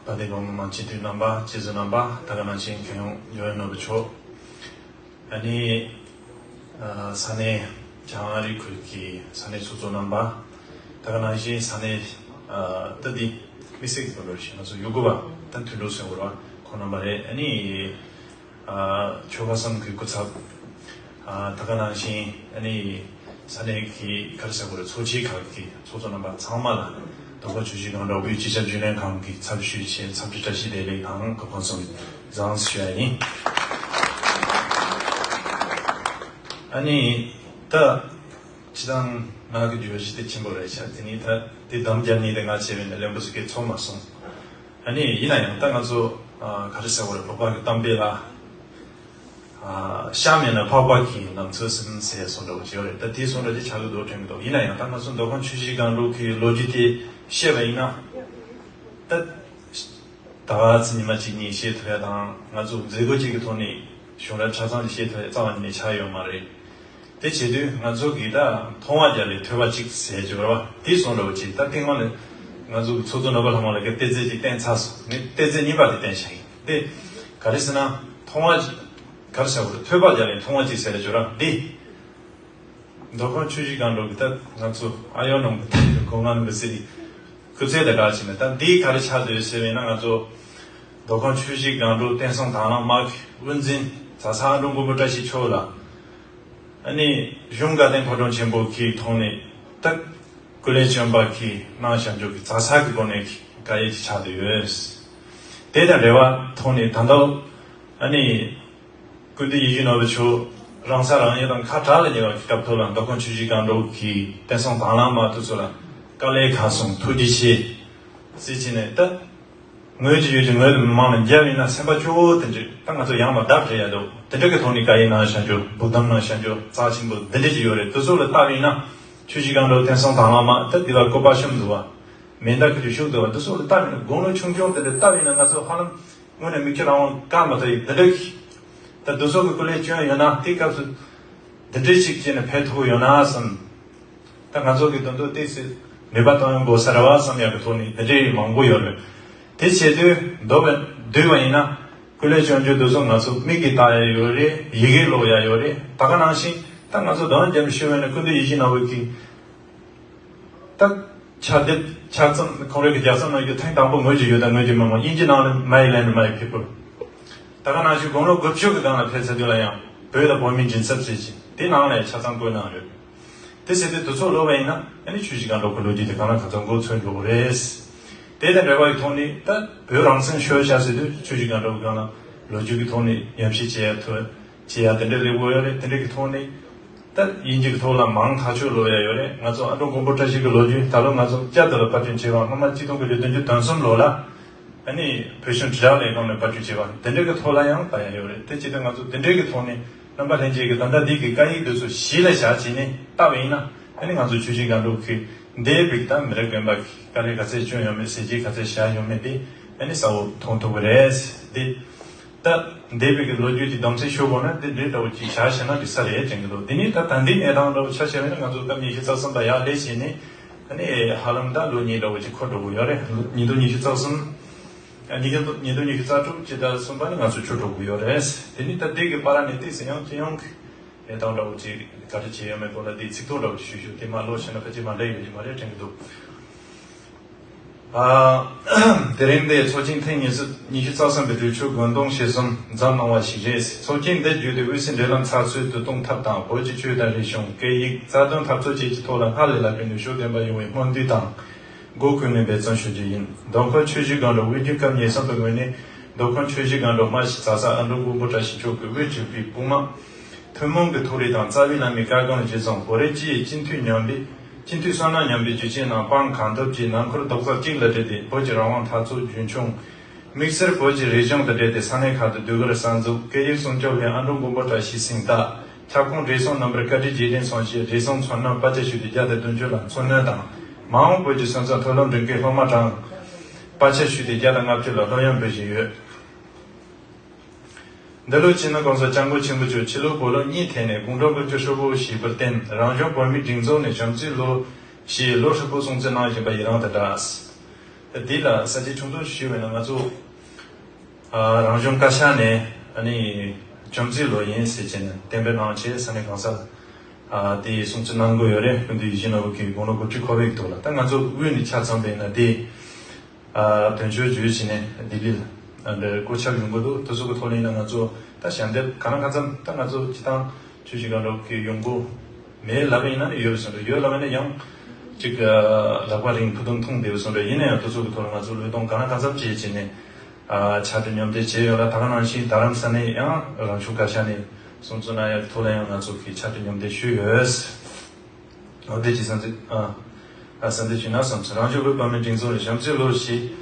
དཔལ་ལྡན་གོང་མ་སྤྱི་འཐུས་རྣམ་པ། སྤྱི་ཟུར་རྣམ་པ། ད་ག་ནང་བཞིན་རྒྱལ་ཡོངས་ཡོ་ཨན་ནོར་བུ་མཆོག། ཨ་ནི། ཨ། ས་གནས་བྱང་ཨ་རི་ཁུལ་གྱི་ས་གནས་ཚོགས་གཙོ་རྣམ་པ། ད་ག་ནང་བཞིན་ས་གནས། ཨ། ད་འདི་དམིགས་བསལ་གྱི་དོན་འགྲོ་ཞིག་ང་ཚོ་ཡུ་གུར་བ་ད་མཐུན་གྲོགས་ཟེར་དགོས་རེད་བ། ཁོང་རྣམ་པ་རེད། ཨ་ནི། ཨ། ཆོལ་ཁ་གསུམ་གྱི་སྐུ་ཚབ། ཨ། ད་ག་ནང་བཞིན་ཨ་ནི་ས་གནས་ཀྱི་ག་རེ་ཟེར་དགོས་རེད། ཚོགས་སྐྱིད་ཁག་གི་ཚོགས་གཙོ་རྣམ་པ་ཚང་མ་ལ་མདོ་ཁམས་ཆུ་བཞི་སྒང་དྲུག་དབུས་སྤྱི་ཁྱབ་རྒྱུན་ལས་ཁང་གི་ཚབ་ཞུས་ཆེད་འཚམས་འདྲི་བཀྲ་ཤིས་བདེ་ལེགས་དང་གོ་སྐོན་གསུམ་བཟང་ཞུ་ཡ་ཡིན། ཨ་ནི་ད་སྤྱིར་བཏང་ང་གི་བརྗོད་གཞི་དེ་ཆེན་པོ་རེད་ཤག་དེ་ནི་ད་དེ་དམ་བརྒྱབ་ནི་དེ་ང་བྱས་པའི་ནས་ལན་པོ་ཟིག་གི་ཚོགས་མ་སོང་། ཨ་ནི་ཡིན་ན་ཡང་ད་ང་ཚོ་ཨ་ག་རེ་ཟེར་དགོས་རེད། བོད་པ་གི་གཏམ་དཔེ་ལ། ཨ། ཤ་མེད་ན་ཕག་པ་གི་ནང་ཚོད་ཟིན་ཟེར་གསུངས་འདྲ་བོ་ཅིག་ཡོད་རེད། ད་དེ་གསུངས་འདྲ་ཅིག་ཆགས་ཀྱི་འདུག་དྲན་གྱི་འདུག་ཡིན་ན་ཡང་ད་ང་ཚོ་མདོ་ཁམས་ཆུ་བཞི་སྒང་དྲུག་གི་ལོ་རྒྱུས་དེ་བཤད་པ་ཡིན་ན། ད་ད་ག་ཚོད་ཉི་མ་གཅིག་གཉིས་བཤད་ཐུབ་ཡ་དང་། ང་ཚོ་མཛད་སྒོ་གཅིག་གི་ཐོག་ནས་གཞུང་རབ་ཆ་ཚང་ཅིག་བཤད་ཐུབ་ཡ་རྩ་བ་ཉིད་ནས་ཆགས་ཡོད་མ་རེད། དེ་བྱེད་དུས་ང་ཚོ་གིས་ད་མཐོང་བ་རྒྱབ་ལས་ཐོས་པ་གཅིག་ཟེར་གྱི་ཡོད་རེད་བ། དེ་གསུངས་འདྲ་བོ་ཅིག་ད་སྟེང་མ་ལ་ང་ཚོ་གི་ཚོགས་གཙོ་ནོར་བུ་ལྷ་མོ་ལགས་ཀྱིས་གཏེར་རྫས་ཅིག་བསྟན་ཚར་སོང་། ངས་གཏེར་རྫས་གཉིས་པ་དེ་བསྟན་བཞག་ཡིན། དེ་ ག་རེ་ཟེར་ན་མཐོང་བ་ག་རེ་ཟེར་བ་ཐོས་པ་རྒྱ་ལས་མཐོང་བ་ཅིག་ཟེར་ལ་བརྗོད་ར་འདི། མདོ་ཁམས་ཆུ་བཞི་སྒང་དྲུག་གི་ད་ང་ཚོ་ཨ་ཡོ་ནང་གི་ད་གོ་ང་མི་སྲིད་ཁུ་ཚེ་ད་ག་ཅི་ནས་ད་འདི་ག་རེ་ཆགས་འདུག་ཟེར་བས་ན། ང་ཚོ་མདོ་ཁམས་ཆུ་བཞི་སྒང་དྲུག་བསྟན་སྲུང་དྭང་བླངས་དམག་གི་དབུ་འཛིན་ཛ་ས་ཨ་འབྲུག་མགོན་པོ་བཀྲ་ཤིས་མཆོག་ལ། ཨ་ནི་གཞུང་དགའ་ལྡན་ཕོ་བྲང་ཆེན་པོ་གི་ཐོག་ནས་ད་སྐུ་ལས་བསྐྱོན་པ་གི་གནང་བྱམས་ཆོས་ཀྱི་ཛ་ས་གི་སྒོ་ནས་བཀའ་ཡིག་ཅིག་ཆགས་བསྡད་ཡོད། དེ་དང་འབྲེལ་བ་ཐོག་ནས་ད་ལྟ་ཨ་ནི་སྐུ་མདུན་ཡིད་བཞིན་ནོར་བུ་མཆོག་རང་ས་རང་ཡུལ་དང་ཁ་བྲལ་ལ་ཉེ་བ་གི་སྐབས་ཐོག་ལ་མདོ་ཁམས་ཆུ་བཞི་སྒང་དྲུག་གི་བསྟན་སྲུང་དྭང་བླངས་དམག་དེ་ཚོ་ལ་དཀའ་ལས་ཁག་སོང་ཐུགས་རྗེ་ཆེ་ཟེར་བྱས་ནས་ད། ངོས་ཀྱི་ཡུལ་གྱི་ངོས་ལ་མི་མང་ལ་འཇལ་བས་ན་སེམས་པ་སྐྱོ་བོ་དེ་འདྲ་ད་ང་ཚོ་ཡང་མ་བརྡབ་རེད་ཡ་འདུག་དེ་འདྲ་གི་ཐོག་ནས་བཀའ་ཡིག་གནང་བྱ་རྒྱུ་སྦུག་དམ་གནང་བྱ་རྒྱུ་རྩ་ཆེན་པོ་འདི་འདྲ་ཅིག་ཡོད་རེད། དེ་ཚོ་ལ་ལྟ་བས་ན་ཆུ་བཞི་སྒང་དྲུག་བསྟན་སྲུང་དྭང་བླངས་དམག་ད་འདི་ལ་བཀོད་པ་ཤོམ་འདུག་བ། མེ་མདའ་ཁུ་ཆུ་ཤུགས་འདུག་བ། འདི་ཚོ་ལ་ལྟ་བས་ན་དགུང་ལོ་ཆུང་ཆུང་དེ་འདྲ་ལྟ་བས་ན་ང་ཚོ་ཧ་ལམ་དངོས་གནས་མི་ཁྱོད་རང་དབང་བཀའ་མ་ཐོས་ཡིག་འདི་འདྲ་གི་ད་འདི་ཚོ་གི་སྐུ་ལས་བསྐྱོན་ཡོད་ན་དེ་སྐབས་སུ་འདི་འདྲ་ཞིག་བྱས་ནས་ཕེབས་ཐུབ་ཡོད་ན་བསམ། ད་ང་ཚོ་གི་དོན་དུ་ཏོག་ཙམ་ནུས་པ་གཏོང་ཡོང་དགོས་ས་རེད་བ་བསམ་ཡག་གི་ཐོག་ནས་དེ་འདྲའི་མང་པོ་ཡོད་རེད། དེ་བྱེད་དུས་མདོ་བ་བསྡུས་པ་ཡིན་ན་སྐུ་ལས་བསྐྱོན་རྒྱུ་དེ་ཚོ་ང་ཚོ་མིག་གིས་ལྟ་ཡ་ཡོད་རེད། ཡི་གེ་ཀློག་ཡ་ཡོད་རེད། ད་ག་ནང་བཞིན་ད་ང་ཚོ་དོན་རྒྱབ་ནས་ཞུ་བ་ཡིན་ན་སྐུ་མདུན་ཡིད་བཞིན་ནོར་བུ་གིས་ད་ཕྱག་དེབ་ཕྱག་རྩོམ་ཁོང་རང་གི་ལྗགས་རྩོམ་གནང་རྒྱུ་ཐེངས་དང་པོ་ངོས་ཀྱི་ཡོད་ད་ངོས་ཀྱི་མི་མང་དབྱིན་ཇི་ནང་ལ་My Land My People། ད་ག་ནང་བཞིན་དགུང་ལོ་དགུ་བཅུ་གི་སྒང་ལ་ཕེབས་ཚར་དུས་ལ་ཡང་བོད་དང་བོད་མིའི་མགྲིན་ཚབ་ཟེར་གྱི་དེ་ནང་ལ་ཡང་ཆ་ཚང་བཀོད་གནང་ཡོད། དེ་ཟེར་དུས་དེ་ཚོ་ཀློག་པ་ཡིན་ན་ཨ་ནི་ཆུ་བཞི་སྒང་དྲུག་གི་ལོ་རྒྱུས་དེ་གང་ལ་གང་འཚམ་མགོ་ཚོས་འགྲོ་གི་རེད། དེ་དང་འབྲེལ་བ་ཡི་ཐོག་ནས་ད་བོད་རང་བཙན་ཤོར་བཞག་ཟེར་དུས་ཆུ་བཞི་སྒང་དྲུག་གི་སྒང་ལ་ལོ་རྒྱུས་ཀྱི་ཐོག་ནས་ཉམས་ཞིབ་བྱེད་ཡ་ཐུབ། བྱེད་ཡ་དེ་འདྲ་ལེགས་པོ་ཡོད་རེད། དེ་འདྲ་གི་ཐོག་ནས་ད་དབྱིན་ཇི་གི་ཐོག་ལ་མང་ཐག་ཆོད་ཀློག་ཡ་ཡོད་རེད། ང་ཚོ་ཨ་འབྲུག་མགོན་པོ་བཀྲ་ཤིས་ཀྱི་ལོ་རྒྱུས་ད་ལོ་ང་ཚོ་བསྐྱར་དུ་ལ་པར་སྐྲུན་བྱས་པ་སྔོན་མ་གཅིག་སྟོང་དགུ་བརྒྱ་བདུན་ཅུ་དོན་གསུམ་ལོ་ལ་ཨ་ནི་བོད་གཞུང་དྲིལ་བསྒྲགས་ལས་ཁང་ནས་པར་སྐྲུན་བྱས་པ་དེ་འདྲ་གི་ཐོག་ལ་ཡང་ལྟ་ཡ་ཡོད་རེད། དེ་བྱས་ཏེ་ང་ཚོ་དེ་འདྲ་གི་ཐོག་ནས་རྣམ་པ་ལྷན་རྒྱས་ཀྱི་ད་ལྟ་འདི་གི་བཀའ་ཡིག་འདི་ཚོ་གཞི་ལ་བཞག་བྱས་ནས་ལྟ་བ་ཡིན་ན་ཨ་ནི་ང་ཚོ་ཆུ་བཞི་སྒང་དྲུག་གི་འདས་པའི་ད་མི་རབས་རྒན་པ་གི་དཀའ་ལས་ག་ཚད་བསྐྱོན་ཡོད་མེད་ཟས་བཅད་ག་ཚད་བཞག་ཡོད་མེད་དེ་ཨ་ནི་གསལ་བོ་མཐོང་ཐུབ་ཀྱི་རེད། དེ། ད་འདས་པའི་གི་ལོ་རྒྱུས་ཀྱི་གདམ་གསེས་ཞུ་དགོས་ན་དེ་འདྲའི་འདྲ་བོ་ཅིག་བཞག་བཞག་ན་འགྲིག་ས་རེད་དྲན་གྱི་འདུག་དེ་ནས་ད་ད་ལྟའི་གནས་སྟངས་འདྲ་བོ་ཆ་བཞག་པ་ཡིན་ན་ང་ཚོ་སྐབས་ཉི་ཤུ་རྩ་གསུམ་པ་ཡར་སླེབས་བྱས་ནས་ཨ་ནི་ཧ་ལམ་ད་ལོ་གཉིས་འདྲ་བོ་ཅིག་འཁོར་འགྲོ་གི་ཡོད་རེད། ཉིས་སྟོང་ཉི་ཤུ་རྩ་གསུམ། ཉིས་སྟོང་ཉི་ཤུ་རྩ་དྲུག་སྤྱི་ཟླ་གསུམ་པ་ནས་ང་ཚོ་འཁྱོལ་འགྲོ་གི་ཡོད་རེད། དེ་ནས་ད་ལྟའི་གི་བར་ནས་ཏོག་ཙམ་ཡང་སྤྱི་ཡོངས་ཀྱི་གནས་སྟངས་འདྲ་བོ་ཅིག་ག་རེ་བྱས་ཡོད་མེད་སྐོར་ལ་དེའི་ཚིག་ཐོ་འདྲ་བོ་ཅིག་ཞུ་ཞུ་དེ་མ་ཀློག་ཤེས་ན་ཕལ་ཆེར་མ་འགྲིག་ཡོད་ཀྱི་མ་རེད་དྲན་གྱི་འདུག་ཨ། དེ་རིང་འདི་ཚོགས་ཆེན་ཐེངས་ཉི་ཤུ་ཉི་ཤུ་རྩ་གསུམ་པའི་གྲོས་ཆོད་དགོངས་དོན་གཞིར་བཟུང་མཛད་གནང་བ་ཞིག་རེད། ཚོགས་ཆེན་འདི་བརྒྱུད་དེ་དབུས་སའི་འབྲེལ་ལམ་ཚགས་ཚུད་དུ་གཏོང་ཐབས་དང་བོད་ཀྱི་ཆོས་དང་རིག་གཞུང་སྐད་ཡིག་རྩ་དོན་འཐབ་རྩོད་བཅས་ཀྱི་ཐོག་ལ་སྔར་ལས་ལྷག་པའི་ནུས་ཤུགས་ལྡན་པ་ཡོང་བའི་སྨོན་འདུན་དང་སྒོ་ཀུན་ནས་འབད་བརྩོན་ཞུ་རྒྱུ་ཡིན། མདོ་ཁམས་ཆུ་བཞི་སྒང་དྲུག་དབུས་རྒྱུད་སྐབས་ཉེར་གསུམ་པའི་ངོས་ནས་མདོ་ཁམས་ཆུ་བཞི་སྒང་དྲུག་རྨ་ཆུ་ཛ་ས་ཨ་འབྲུག་མགོན་པོ་བཀྲ་ཤིས་མཆོག་གིས་དབུས་གྲུབ་པའི་དཔུང་དམག་ཐུན་མོང་གི་མཐོ་རིས་དང་རྩ་བའི་བླ་མའི་བཀའ་དགོངས་གཞིར་བཟུང་བོད་རིགས་སྤྱི་ཡི་སྤྱི་འཐུས་མཉམ་པའི་སྤྱི་འཐུས་བསོད་ནམས་མཉམ་པའི་རྒྱུ་ཆེན་ནང་སྤང་གང་ཐུབ་ཀྱིས་ནང་ཁུལ་རྡོག་རྩ་གཅིག་ལ་སྒྲིལ་ཏེ་བོད་ཀྱི་རང་དབང་འཐབ་རྩོད་རྒྱུན་འཁྱོངས། དམིགས་བསལ་བོད་ཀྱི་རིག་གཞུང་དང་འབྲེལ་ཏེ་ས་གནས་ཁག་ཏུ་ཟློས་གར་གསར་འཛུགས་སྐད་ཡིག་སྲུང་སྐྱོབ་སླད་ཨ་འབྲུག་མགོན་པོ་བཀྲ་ཤིས་སེང་རྟགས་ཁྱབ་ཁོངས་བགྲེས་སོང་རྣམ་པར་བཀའ་དྲིན་རྗེས་དྲན་སྲུང་བྱས་བགྲེས་སོང་ཚོར་སྣང་དཔའ་སྤྱད་ཞུས་ཏེ་བརྒྱ་དང་བདུན་ཅུ་ལ་འཚོ་སྣོན་དང་མ་འོངས་བོད་ཀྱི་སོན་རྩ་མཐོ་སློབ་འགྲིམ་མཁན་སློབ་མ་གྲངས་དཔའ་སྤྱད་ཞུས་ཏེ་བརྒྱ་དང་ལྔ་བཅུ་ལ་སློབ་ཡོན་འབུལ་བཞིན་ཡོད། འདི་ལོའི་སྤྱི་ནོར་༸གོང་ས་༸སྐྱབས་མགོན་ཆེན་པོ་མཆོག་ཕྱི་ལོ་བོད་ལོ་གཉིས་ཐད་ནས་དགུང་གྲངས་དགུ་བཅུ་ཧྲིལ་པོ་བཞེས་པར་བརྟེན་རང་གཞུང་བོད་མིའི་སྒྲིག་འཛུགས་ནས་བྱམས་བརྩེའི་ལོ་ཞེས་ལོ་ཧྲིལ་པོ་སྲུང་བརྩི་གནང་བཞིན་པ་ཡི་རང་དུ་གྲགས། འདི་ལ་ས་བཅད་ཆུང་ཆུང་ཞུས་པ་ཡིན་ན་ང་ཚོ་ཨ་རང་གཞུང་བཀའ་ཤག་ནས་ཨ་ནི་བྱམས་བརྩེའི་ལོ་ཡིན་ཟེར་བྱས་ནས་གཏན་འབེབས་གནང་བྱས་ས་གནས་གང་སར་ཨ་དེ་སྲུང་བརྩི་གནང་དགོས་ཡོད་རེད། སྐུ་མདུན་ཡིད་བཞིན་ནོར་བུ་གི་དགུང་ལོ་དགུ་བཅུ་འཁོར་བའི་ཐོག་ལ་ད་ང་ཚོ་དབུས་ནས་ཆ་ཚང་པ་ཡིན་ན་དེ། ཨ་དོན་གཅོད་བརྗོད་བྱས་ནས་ལྡི་ལི་ལ་འདི་བསྐོ་བཞག་ཡོང་གི་འདུག་དེ་ཚོ་གི་ཐོག་ལ་ཡིན་ན་ང་ཚོ་ད་ཞལ་འདེབས་གང་ན་གང་འཚམ་ད་ང་ཚོ་སྤྱི་བཏང་ཆུ་བཞི་སྒང་དྲུག་གི་ཡོང་སྒོ་མེད་ལབ་ཡིན་ན་ཡོད་པའི་བཟོ་འདྲ་ཡོད་ལབ་ཡིན་ན་ཡང་ཅིག་ཨ་ལག་པ་རིང་ཕུ་ཐུང་ཐུང་བསྡད་པའི་བཟོ་འདྲ་ཡིན་ན་ཡང་དེ་ཚོ་གི་ཐོག་ལ་ང་ཚོ་བློས་གཏོང་གང་ན་གང་འཚམ་བྱས་བྱས་ནས་ཨ་ཕྱག་སྦྲེལ་མཉམ་འདེགས་བྱས་ཡོད་ལ་ད་ག་ནང་བཞིན་རྡ་རམ་ས་ནས་ཡང་རང་གཞུང་བཀའ་ཤག་ནས་སྲུང་བརྩི་གནང་ཡ་ཐོག་ལ་ཡང་ང་ཚོ་གི་ཕྱག་སྦྲེལ་མཉམ་འདེགས་ཞུས་ཡོད། འོ་དེ་ཅི་བསམ་ཚུལ་ཨ་ཨ་བསམ་ཚུལ་ཞུས་ན་བསམ་ཚུལ་རང་གཞུང་བོད་བར་མའི་སྒྲིག་འཛུགས་ནས་བྱམས་བརྩེའི་ལོ་ཞེས་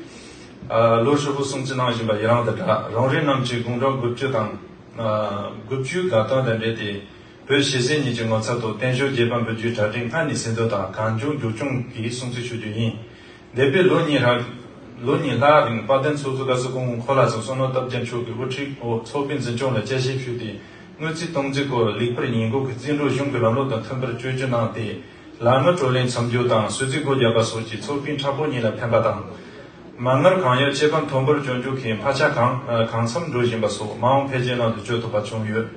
ཨ་ལོ་ཧྲིལ་པོ་སྲུང་བརྩི་གནང་བཞིན་པ་ཡི་རང་དུ་གྲགས། རང་རེ་རྣམས་ཀྱི་དགུང་གྲངས་དགུ་བཅུ་དང་ཨ་དགུ་བཅུའི་དགའ་སྟོན་དང་འབྲེལ་ཏེ་བོད་ཞེ་སའི་ཉིན་གྱི་ངོ་མཚར་དུ་བརྟན་བཞུགས་རྒྱས་པ་འབུལ་རྒྱུའི་གྲ་སྒྲིག་སྔར་ནས་ཟིན་ཐོ་དང་གང་བྱུང་མགྱོགས་བྱུང་གིས་སྲུང་བརྩི་ཞུ་རྒྱུ་ཡིན། འདས་པའི་ལོ་གཉིས་ལྷག་ལོ་གཉིས་ལྷག་རིང་དཔལ་ལྡན་ཚོགས་གཙོ་བཀའ་ཟུར་སྐུ་ངོ་འཁོར་ལགས་སུ་བསོད་ནམས་སྟོབས་རྒྱལ་མཆོག་གི་དབུ་ཁྲིད་འོག་ཚོགས་པའི་འཛིན་སྐྱོང་ལ་དཔྱད་ཞིབ་ཞུས་ཏེ་དངུལ་རྩིས་གཏོང་རྩིས་སྐོར་ལེགས་པར་ཉེས་འགོག་གི་རྩིས་འགྲོ་གཞུང་གི་ལམ་ལུགས་དང་མཐུན་པར་བཅོས་སྒྱུར་གནང་སྟེ་ལག་དངུལ་བགྲོ་གླེང་མཚམས་སྦྱོར་དང་སོས་རྩིས་སྒོ་བརྒྱབ་པ་སོགས་ཀྱིས་ཚོགས་པའི་མཁྲེགས་པོ་གཉིས་ལ་ཕན་པ་དང་ མ་དངུལ་གང་ཡོད་ཁེ་ཕན་མཐོན་པོར་སྐྱོན་རྒྱུ་གི་འཕར་ཆ་གང་གང་འཚམ་འགྲོ་བཞིན་པ་སོགས་མ་འོངས་འཕེལ་རྒྱས་ནང་དུ་བསྐྱོད་ཐུབ་པ་བྱུང་ཡོད།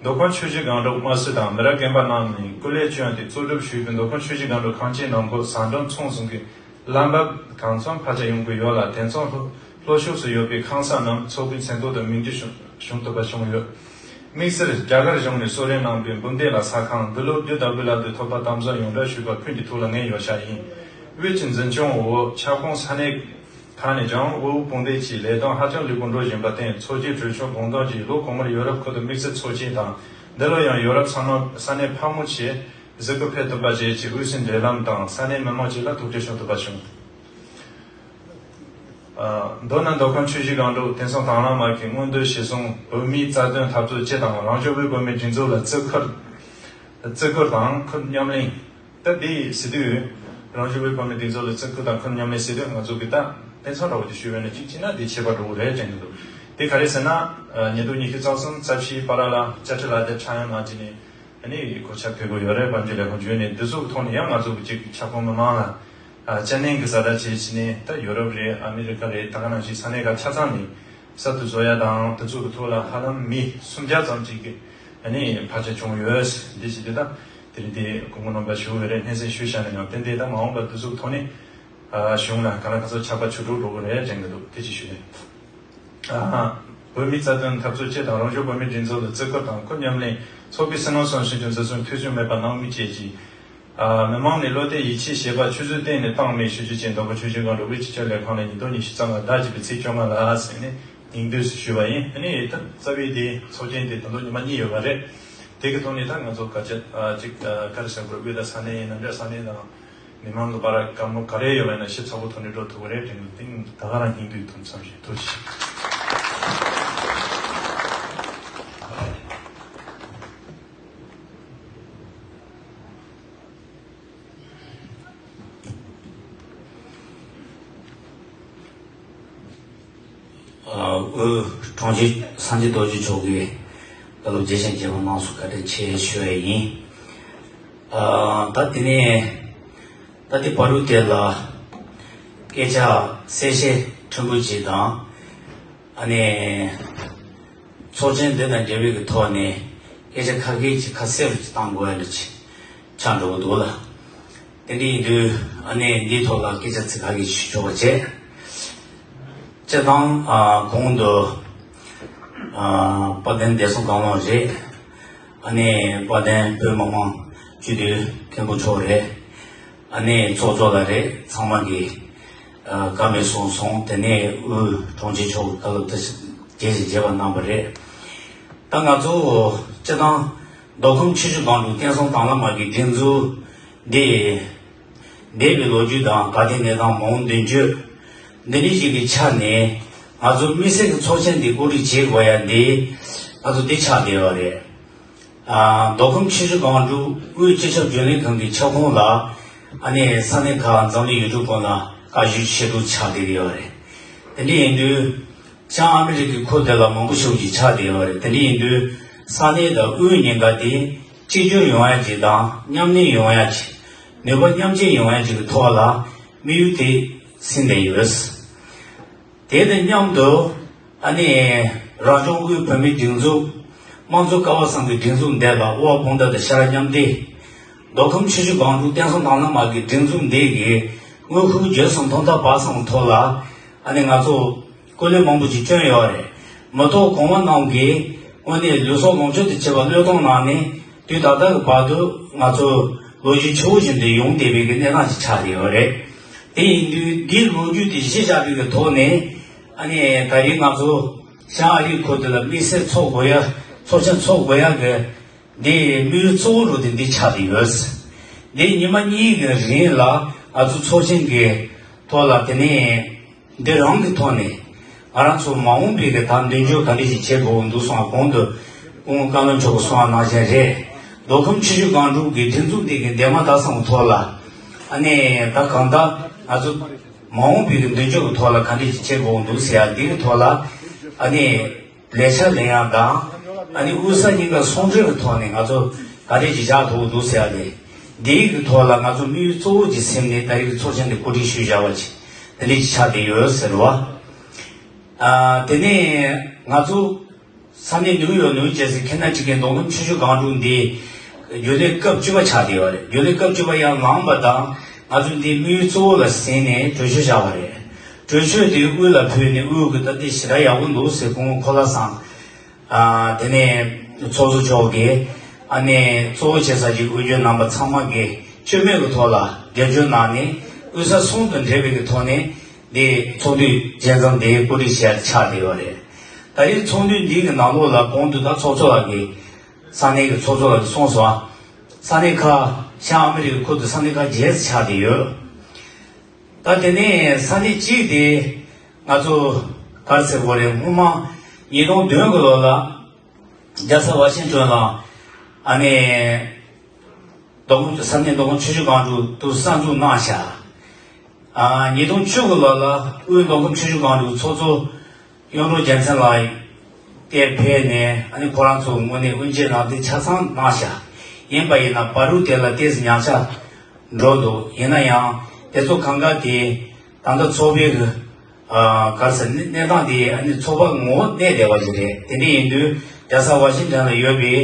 མདོ་ཁམས་ཆུ་བཞི་སྒང་དྲུག་དམར་སེར་དང་མི་རབས་རྒན་པ་རྣམས་ནས་སྐུ་ལས་བསྐྱོན་ཏེ་གཙོ་སྒྲུབ་ཞུས་པའི་མདོ་ཁམས་ཆུ་བཞི་སྒང་དྲུག་ཁང་ཆེན་ནང་ཁུལ་ཟ་འབྲུ་ཚོང་ཟོང་གི་ལམ་བབ་གང་འཚམ་འཕར་ཆ་ཡོང་གི་ཡོད་ལ། དེ་མཚུངས་ལྷོ་ལྷོ་ཕྱོགས་སུ་ཡོད་པའི་ཁང་གསར་རྣམས་ཚོགས་པའི་མཚན་ཐོག་ཏུ་མིང་རྒྱུ་བྱུང་བྱུང་ཐུབ་པ་བྱུང་ཡོད། དམིགས་བསལ་རྒྱ་གར་གཞུང་ནས་གསོལ་རས་གནང་བའི་འབུམ་སྡེ་ལ་ཟ་ཁང་འདི་ལོ་རྒྱུ་ལྡན་པའི་སླར་དུ་ཐོབ་པ་དམ་བཟུང་ཡོངས་བསྒྲགས་ཞུས་པ་ཁུལ་གྱི་ཐུགས་ལ་ངེས་ཡོད་ཤག་ཡིན། དབུས་ཀྱི་འཛིན་སྐྱོང་འོག་ཁྱབ་ཁོངས་ས་གནས་ཁག་ནས་ཀྱང་དབུལ་པོ་དཔུང་སྡེ་གྱི་ལས་དོན་ཧ་ཅང་ལེགས་པོ་འགྲོ་བཞིན་པར་བརྟེན། ཚོགས་ཀྱི་གྲོས་ཆོད་དགོངས་དོན་གྱིས་ལོ་གོང་མར་ཡོ་རོབ་ཁུལ་དུ་དམིགས་བསལ་ཚོགས་ཆེན་དང་། འདི་ལོ་ཡང་ཡོ་རོབ་ས་ནང་ས་གནས་ཕལ་མོ་ཆེ་གཟིགས་སྐོར་ཕེབས་ཐུབ་པ་བཅས་ཀྱི་དབུས་སུ་འབྲེལ་ལམ་དང་ས་གནས་མི་མང་བཅས་ལ་ཐུགས་རྗེ་ཆེ་ཞུ་ཐུབ་པ་བྱུང་། ཨ། མདོར་ན་མདོ་ཁམས་ཆུ་བཞི་སྒང་དྲུག་དེང་སང་དྭང་བླངས་དམག་གི་མངོན་འདོད་གཞིར་བཟུང་བོད་མིའི་རྩ་དོན་འཐབ་རྩོད་སྤྱི་དང་རང་བྱུང་བོད་བོད་མིའི་སྒྲིག་འཛུགས་ལ་བརྩི་བཀུར། བརྩི་བཀུར་དང་ཁུར་མཉམ་ལེན། ད་འདི་ཟེར་དུས། རང་བྱུང་བོད་བོད་མིའི་སྒྲིག་འཛུགས་ལ་བརྩི་བཀུར་དང་ཁུར་མཉམ་ལེན་ཟེར་དུས་ང་ཚོ་གི་ད་དེང་སང་འདྲ་བོ་དེ་ཞུས་པ་ཡིན་ན་གཅིག་བྱས་ན་དེ་ཁྱད་པར་འགྲོ་གི་རེད་དྲན་གི་འདུག་དེ་ག་རེ་ཟེར་ན། ཉིས་སྟོང་ཉི་ཤུ་རྩ་གསུམ་རྩ་བཞིའི་བར་ལ་དཔྱ་ཁྲལ་ལག་དེབ་ཆག་ཡང་ནང་བྱས་ནས། ཨ་ནི་གོ་ཆ་ཕེབས་དགོས་ཡོད་རེད། དཔལ་འབྱོར་ལས་ཁུངས་བརྒྱུད་ནས་འདི་ཚོ་གི་ཐོག་ནས་ཡང་ང་ཚོ་གི་ཅིག་ཁྱབ་ཁོངས་མི་མང་ལ་ཨ་སྤྱི་ནན་གི་ཟ་ད་བྱེད་ཕྱིན་ནས། ད་ཡོ་རོབ་རེད། ཨ་མི་རི་ཀ་རེད། ད་ག་ནང་བཞིན་ས་གནས་ཁག་ཆ་ཚང་ནས་གསར་དུ་བཟོ་ཡ་དང་འདི་ཚོ་གི་ཐོག་ལ་ཧ་ལམ་མི་སུམ་བརྒྱ་ཙམ་ཅིག་གི་ཨ་ནི་འཕར་ཆ་བྱུང་ཡོད། འདི་བྱས་ཏེ་ད་དེ་རིང་དེ་དགོངས་པ་རྣམ་པ་ཞུ་གི་རེད། སྙན་སེང་ཞུས་བཞག་ན་ཡང་ཏན་ཏན་ད་མ་འོངས་པར་འདི་ཚོ་གི་ཐོག་ནས་ཨ་གཞུང་ལ་ག་ལ་ག་ཚོད་ཆག་པ་ཆུ་དྲུག་འགྲོ་གི་རེད་དྲན་གི་འདུག་དེ་ཅིག་ཞུ་ཡིན། ཨ། བོད་མིའི་རྩ་དོན་འཐབ་རྩོད་སྤྱི་དང་རང་བྱུང་བོད་མིའི་སྒྲིག་འཛུགས་ལ་བརྩི་བཀུར་དང་ཁུར་མཉམ་ལེན། ཚོགས་པའི་སྲིད་བློན་གསུམ་ཞིག་གི་འཛིན་སྐྱོང་འཐུས་ཚོད་མེད་པ་གནང་མུས་བཅས་ཀྱིས། ཨ། མི་མང་ནས་བློ་གཏད་ཡིད་ཆེས་བྱེད་པ་ཆུད་ཟོས་གཏན་ནས་བཏང་མེད་ཞུ་རྒྱུ་བཅས་མདོ་ཁམས་ཆུ་བཞི་སྒང་དྲུག་དབུས་སྤྱི་ཁྱབ་ལས་ཁང་ལ་ཉིས་སྟོང་ཉི་ཤུ་རྩ་ལྔ་ཟླ་བཞི་པའི་ཚེས་བཅོ་ལྔ་ལ་ཟེར་ནས་སྙིང་བསྡུས་སུ་ཞུས་པ་ཡིན། ཨ་ནི་ད་རྩ་བའི་དེ་ཚོགས་ཆེན་དེ་ད་དུང་ཉི་མ་གཉིས་ཡོད་པ་རེད། དེ་གི་ཐོག་ནས་ད་ང་ཚོ་ག་ཅི་ཨ་ཅིག་ཨ་ག་རེ་ཟེར་དགོས་རེད། དབུས་ད་ས་གནས་ཡིན་ན་འདྲ། ས་གནས་དང་མི་མང་གི་བར་བཀའ་མོལ་ག་རེ་ཡོད་པ་ཡིན་ན་ཞིབ་ཚགས་པོ་ཐོག་ནས་འགྲོ་ཐུབ་ཀྱི་རེད་དྲན་གི་འདུག་ད་ག་རང་སྙིང་བསྡུས་ཐུབ་མཚམས་ཤིག་ཐུགས་རྗེ་ཆེ། དབུས་དྲུང་ཆེ་སངས་རྒྱས་རྡོ་རྗེ་མཆོག་གིས་བཀའ་སློབ་རྒྱས་ཤིང་རྒྱས་པ་གནང་སོང་། བཀའ་དྲིན་ཆེ་ཞུ་ཡས་ཡིན། ཨ། ད་དེ་ནས་ད་དེ་བར་དུ་དེ་ལ་སྐད་ཆ་གསལ་བཤད་ཕྲན་བུ་ཅིག་དང་། ཨ་ནི་ཚོགས་ཆེན་འདི་དང་འབྲེལ་བའི་གི་ཐོག་ནས་སྐད་ཆ་ཁ་སྐད་ཅིག་ཁ་གསལ་པོ་ཅིག་བཏང་དགོས་ཡ་ལ་ཅིག་ཆགས་འགྲོ་གི་འདུག་ལ། དེ་འདྲ་ཡིན་དུས་ཨ་ནི་འདིའི་ཐོག་ལ་སྐད་ཆ་ཚིག་ཁ་ཤས་ཞུ་ཆོག་པ་བྱས། སྤྱིར་བཏང་ཨ་གོང་དུ་ཨ་དཔལ་ལྡན་བདེ་སྲུང་བཀའ་བློན་རེད། ཨ་ནི་དཔལ་ལྡན་བོད་མི་མང་སྤྱི་འཐུས་མཁན་པོ་མཆོག་རེད། ཨ་ནི་ཚོགས་གཙོ་ལགས་རེད། ཚང་མ་གིས་ཨ་བཀའ་མོལ་གསུངས་སོང་། དེ་ནས་དབུས་དྲུང་ཆེ་མཆོག་གིས་བཀའ་སློབ་དེ་རྒྱས་ཤིང་རྒྱས་པ་གནང་བ་རེད། ད་ང་ཚོ་སྤྱིར་བཏང་མདོ་ཁམས་ཆུ་བཞི་སྒང་དྲུག་བསྟན་སྲུང་དྭང་བླངས་དམག་གི་སྒྲིག་འཛུགས་འདི་འདས་པའི་ལོ་རྒྱུས་དང་ད་ལྟའི་གནས་སྟངས་མ་འོངས་མདུན་སྐྱོད་འདི་འདྲ་ཞིག་གི་ཆ་ནས་ང་ཚོ་དམིགས་བསལ་གྱི་ཚོགས་ཆེན་འདི་གོ་སྒྲིག་བྱེད་དགོས་ཡ་འདི་ང་ཚོ་འདི་ཆགས་བསྡད་ཡོད་རེད། ཨ། མདོ་ཁམས་ཆུ་བཞི་སྒང་དྲུག་དབུས་སྤྱི་ཁྱབ་རྒྱུན་ལས་ཁང་གི་ཁྱབ་ཁོངས་ལ་ཨ་ནི་ས་གནས་ཁག་འཛམ་གླིང་ཡུལ་གྲུ་ཀུན་ལ་བཀའ་ཤག་ཆེ་དྲུག་ཆགས་བསྡད་ཡོད་རེད། དེ་འདྲ་ཡིན་དུས། བྱང་ཨ་མི་རི་ཀའི་ཁུལ་དེ་ལ་མང་པོ་ཞིག་ཅིག་ཆགས་བསྡད་ཡོད་རེད། དེ་འདྲ་ཡིན་དུས་ས་གནས་དང་དབུས་གཉིས་ཀ་དེ་གཅིག་གྱུར་ཡོང་ཡ་ཅིག་དང་མཉམ་གནས་ཡོང་ཡ་ཅིག་ནུས་པ་མཉམ་སྤྱོད་ཡོང་ཡ་ཅིག་གི་ཐོག་ལ་དམིགས་ཡུལ་དེ་ཟིན་བསྡད་ཡོད། དེ་དང་མཉམ་དུ་ཨ་ནི་རང་སྐྱོང་དབུས་བོད་མིའི་སྒྲིག་འཛུགས་དམངས་གཙོ་ཀ་བ་གསུམ་གྱི་སྒྲིག་འཛུགས་འདས་པ་དབུ་བ་དཔུང་སྡེ་དང་ཤེས་རབ་མཉམ་འདེགས་མདོ་ཁམས་ཆུ་བཞི་སྒང་དྲུག་བསྟན་སྲུང་དྭང་བླངས་དམག་གི་སྒྲིག་འཛུགས་འདི་གི་དངོས་ཤུགས་བརྒྱུད་གསུམ་ཐོག་མཐའ་བར་གསུམ་ཐོག་ལ་ཨ་ནི་ང་ཚོ་སྐུ་ལས་མང་པོ་ཅིག་བསྐྱོན་ཡོད་རེད། མི་ཐོག་གོང་མ་རྣམས་ཀྱིས་དངོས་གནས་ལུས་སྲོག་ལོངས་སྤྱོད་དུ་བྱས་པ་བློས་གཏོང་གནང་ནས་དུས་ད་ལྟ་གི་བར་དུ་ང་ཚོ་ལོ་རྒྱུས་ཆུ་བོ་བཞིན་དུ་ཡོང་བསྡད་པའི་གི་གནས་སྟངས་ཅིག་ཆགས་བསྡད་ཡོད་རེད། དེ་ཡིན་དུས་འདིའི་ལོ་རྒྱུས་དེ་གཞི་བཞག་པའི་གི་ཐོག་ནས་ཨ་ནི་ད་རེས་ང་ཚོ་བྱང་ཨ་རིའི་ཁུལ་དེ་ལ་དམིགས་བསལ་ཚོགས་དགོས་ཡ་ཚོགས་ཆེན་ཚོགས་དགོས་ཡ་གི་འདི་དམིགས་ཡུལ་གཙོ་བོ་རུ་དེ་འདི་ཆགས་བསྡད་ཡོད། འདི་ཉི་མ་གཉིས་ཀྱི་རིང་ལ་ང་ཚོ་ཚོགས་ཆེན་གྱི་ཐོག་ལ་དེ་ནས་འདི་རང་གི་ཐོག་ནས་ང་རང་ཚོ་མ་འོངས་པའི་གི་ད་མདུན་སྐྱོད་ག་འདྲ་ཞིག་བྱེད་དགོས་འདུག་གསུངས་པ་གོང་དུ་སྐུ་ངོ་བཀའ་བློན་མཆོག་གིས་གསུངས་པ་ནང་བཞིན་རེད། མདོ་ཁམས་ཆུ་བཞི་སྒང་དྲུག་གི་སྒྲིག་འཛུགས་འདི་གི་འདས་མ་ད་སང་གི་ཐོག་ལ་ཨ་ནི་ད་གང་ལྟར་ང་ཚོ་མ་འོངས་པའི་གི་མདུན་སྐྱོད་ཀྱི་ཐོག་ལ་ག་འདྲ་ཞིག་བྱེད་དགོས་འདུག་ཟེར་ཡ་འདི་གི་ཐོག་ལ་ཨ་ནི། ལས་འཆར་ལེན་ཡག་དང་། ཨ་ནི་དབུས་ས་གཉིས་ཀ་ཟུང་འབྲེལ་གྱི་ཐོག་ནས་ང་ཚོ་ག་རེ་ཅིག་བཞག་ཐུབ་ཀྱི་འདུག་ཟེར་ཡ་དེ། འདིའི་གི་ཐོག་ལ་ང་ཚོ་དམིགས་ཡུལ་གཙོ་བོ་ཅིག་ཟིན་ནས་ད་རེས་ཀྱི་ཚོགས་ཆེན་འདི་གོ་སྒྲིག་ཞུས་བཞག་པ་ཅིག་དེ་འདྲ་ཆགས་བསྡད་ཡོད་ཟེར་བ། ཨ། དེ་ནས་ང་ཚོ་ས་གནས་ནིའུ་ཡོག་ནིའུ་ཇར་སི་ཁེ་ན་ཊི་ཀེཊ་མདོ་ཁམས་ཆུ་བཞི་སྒང་དྲུག་འདི་རྒྱུན་ལས་སྐབས་བཅུ་པ་ཆགས་བསྡད་ཡོད་རེད། རྒྱུན་ལས་སྐབས་བཅུ་པ་ཡར་ལངས་པ་དང་ང་ཚོ་འདི་དམིགས་ཡུལ་གཙོ་བོ་ལ་ཟིན་ནས་གྲོས་ཆོད་བཞག་པ་རེད། གྲོས་ཆོད་དེ་དབུས་ལ་ཕུལ་ནས་དབུས་ཀྱི་ད་ལྟའི་ཞེ་དྲག་ཡག་པོ་འདུག་ཟེར། སྐུ་ངོ་ཁོ་ལ་སང་། ཨ། དེ་ནས་ཚོགས་གཙོ་མཆོག་གིས་ཨ་ནི་གཙོ་བོ་བྱེད་ས་ཀྱི་དབུས་རྒྱུན་རྣམ་པ་ཚང་མ་གིས་སྐྱོན་མེད་ཀྱི་ཐོག་ལ་རྒྱབ་སྐྱོར་གནང་ནས་དབུས་ས་གསུམ་དང་འབྲེལ་བའི་གི་ཐོག་ནས་འདི་ཚོགས་འདུ་རྒྱལ་འཛོམས་འདིའི་གོ་སྒྲིག་བྱས་ཆགས་བསྡད་ཡོད་རེད། ད་རེས་ཚོགས་འདུ་འདི་གི་ནང་ལོགས་ལ་གོང་དུ་ད་ཚོགས་གཙོ་ལགས་ཀྱིས་ས་གནས་ཀྱི་ཚོགས་གཙོ་ལགས་ཀྱིས་གསུངས་སོང་། ས་གནས་ཁག་བྱང་ཨ་མི་རི་ཀའི་ཁུལ་དུ་ས་གནས་ཁག་བརྒྱད་ཙམ་ཆགས་བསྡད་ཡོད། ད་དེ་ནས་ས་གནས་གཅིག་དེ་ང་ཚོ་ག་རེ་ཟེར་དགོས་རེད། སྔོན་མ་ཉིས་སྟོང་བདུན་གི་ལོ་ལ་རྒྱལ་ས་ཝ་ཤིང་ཊོན་ལ་ཨ་ནི་མདོ་ཁམས་ས་གནས་མདོ་ཁམས་ཆུ་བཞི་སྒང་དྲུག་ཏུ་གསར་འཛུགས་གནང་ཤག་ཨ། ཉིས་སྟོང་བཅུ་གི་ལོ་ལ་དབུས་མདོ་ཁམས་ཆུ་བཞི་སྒང་དྲུག་ཚོགས་གཙོ་གཡུང་དྲུང་རྒྱལ་མཚན་ལགས་དེ་ཕེབས་ནས་ཨ་ནི་ཁོ་རང་ཚོ་ངོས་ནས་དབུ་འབྱེད་གནང་སྟེ་ཆ་ཚང་གནང་ཤག་ཡིན་པ་ཡིན་ན་བར་དུ་དེ་ལ་ཏོག་ཙམ་ཉམས་ཆག་འགྲོ་འདུག་ཡིན་ན་ཡང་དེ་ཚོ་གང་ག་དེ་ད་ལྟ་ཚོགས་པའི་གི་ཨ། ག་རེ་ཟེར། གནས་སྟངས་དེ་ཨ་ནི་ཚོགས་པ་ངོ་བོ་གནས་བསྡད་པ་ཞིག་རེད། དེ་འདྲ་ཡིན་དུས་རྒྱལ་ས་ཝ་ཤིང་ཊོན་ལ་ཡོད་པའི་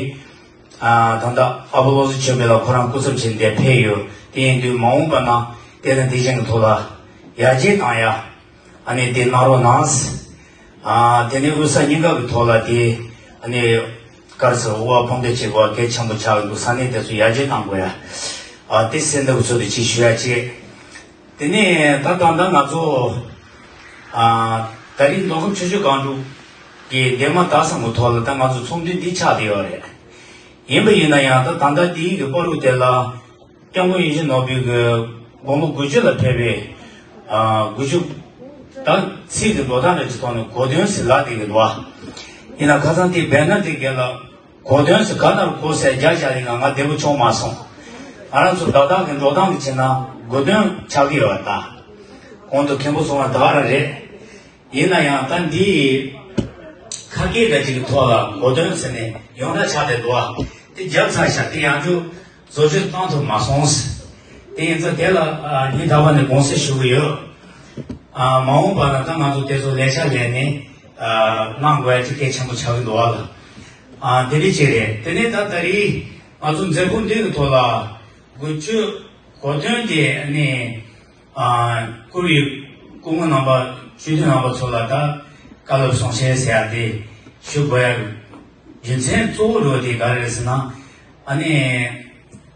ཨ། ད་ལྟ་ཨ་བོ་བློ་བཟང་ཆོས་འཕེལ་ལགས་ཁོ་རང་སྐུ་ཚབ་བྱས་ནས་ཕེབས་ཡོད། དེ་ཡིན་དུས་མ་འོངས་པ་ན་དེ་དང་དེ་བཞིན་གྱི་ཐོག་ལ་ཡར་རྒྱས་གཏང་ཡ་ཨ་ནི་དེ་གནང་རོགས་གནང་། ཨ། དེ་ནས་དབུས་ས་གཉིས་ཀ་གི་ཐོག་ལ་དེ་ཨ་ནི་ག་རེ་ཟེར། དབུ་བ་དཔུང་སྡེ་བྱེད་དགོས་པ་གལ་ཆེན་པོ་ཆགས་འདུག་ས་གནས་དེ་ཚོ་ཡར་རྒྱས་གཏང་དགོས་ཡ། ཨ། དེ་སེམས་འདུན་གྱི་ཚུལ་དུ་ཅིག་ཞུ་ཡ་བྱེད། དེ་ནས་ད་ད་ལྟ་ང་ཚོ་ཨ། ད་རིང་མདོ་ཁམས་ཆུ་བཞི་སྒང་དྲུག་གི་འདས་མ་ད་གསུམ་གི་ཐོག་ལ་ད་ང་ཚོ་ཚོགས་འདུ་འདི་ཆགས་བསྡད་ཡོད་རེད། ཡིན་པ་ཡིན་ན་ཡང་ད་ད་ལྟ་དེའི་གི་བར་དུ་དེ་ལ་སྐྱབས་མགོན་ཡིད་བཞིན་ནོར་བུའི་གི་དགུང་ལོ་དགུ་བཅུ་ལ་ཕེབས་པའི་ཨ། དགུ་བཅུ་ད་ཚིག་གི་འགྲོ་སྟངས་རེ་ཅིག་ཐོག་ནས་གོ་སྟོན་ཟེར་ལབ་བསྡད་ཀྱི་འདུག་བ། ཡིན་ན་ཁ་སང་དེ་བེ་ནར་དེ་གས་ལ་གོ་སྟོན་ཟེར་ག་ནར་གོ་ཟེར་རྒྱག་བཞག་ཡིན་ན་ང་བདེ་པོ་བྱུང་མ་སོང་། ང་རང་ཚོ་བརྡ་དག་གི་འགྲོ་སྟངས་ཀྱི་བྱས་ན་གོ་སྟོན་ཆགས་ཀྱི་ཡོད་པ་ད། གོང་དུ་མཁན་པོ་གསུངས་པ་ད་ག་རང་རེད། ཡིན་ན་ཡང་ད་འདི་ཁ་སྐད་འདྲ་ཅིག་གི་ཐོག་ལ་གོ་སྟོན་ཟེར་ནས་ཡོངས་གྲགས་ཆགས་བསྡད་འདུག་བ། དེ་བརྒྱབ་ཚར་ཤག་དེ་ཡང་ཅུང་བཟོ་བཅོས་གཏོང་ཐུབ་མ་སོང་། དེ་ཡིན་ཙང་དེ་ལ་ཨ། སྙིང་ཐག་པ་ནས་དགོངས་སེལ་ཞུ་གི་ཡོད། ཨ། མ་འོངས་པ་ལ་ད་ང་ཚོ་དེ་ཚོ་ལས་འཆར་ལས་ནས་ཨ། གནང་དགོས་ཡ་ཅིག་གལ་ཆེན་པོ་ཆགས་ཀྱི་འདུག་བ་ལ། ཨ། དེ་འདྲ་ཅིག་རེད། དེ་ནས་ད་ད་རེས་ང་ཚོ་མཛད་སྒོ་འདི་གི་ཐོག་ལ་དགུ་བཅུ་གོ་སྟོན་དེ་ནས་ཨ། བཀུར་འོས་སྐུ་ངོ་རྣམ་པ་སྤྱི་འཐུས་རྣམ་པ་ཚོ་ལ་ད་བཀའ་སློབ་གསུང་བཤད་ཟེར་ཡ་དེ་ཞུ་དགོས་ཡ་རྒྱུ་མཚན་གཙོ་བོ་རུ་དེ་ག་རེ་རེད་ཟེར་ན། ཨ་ནི་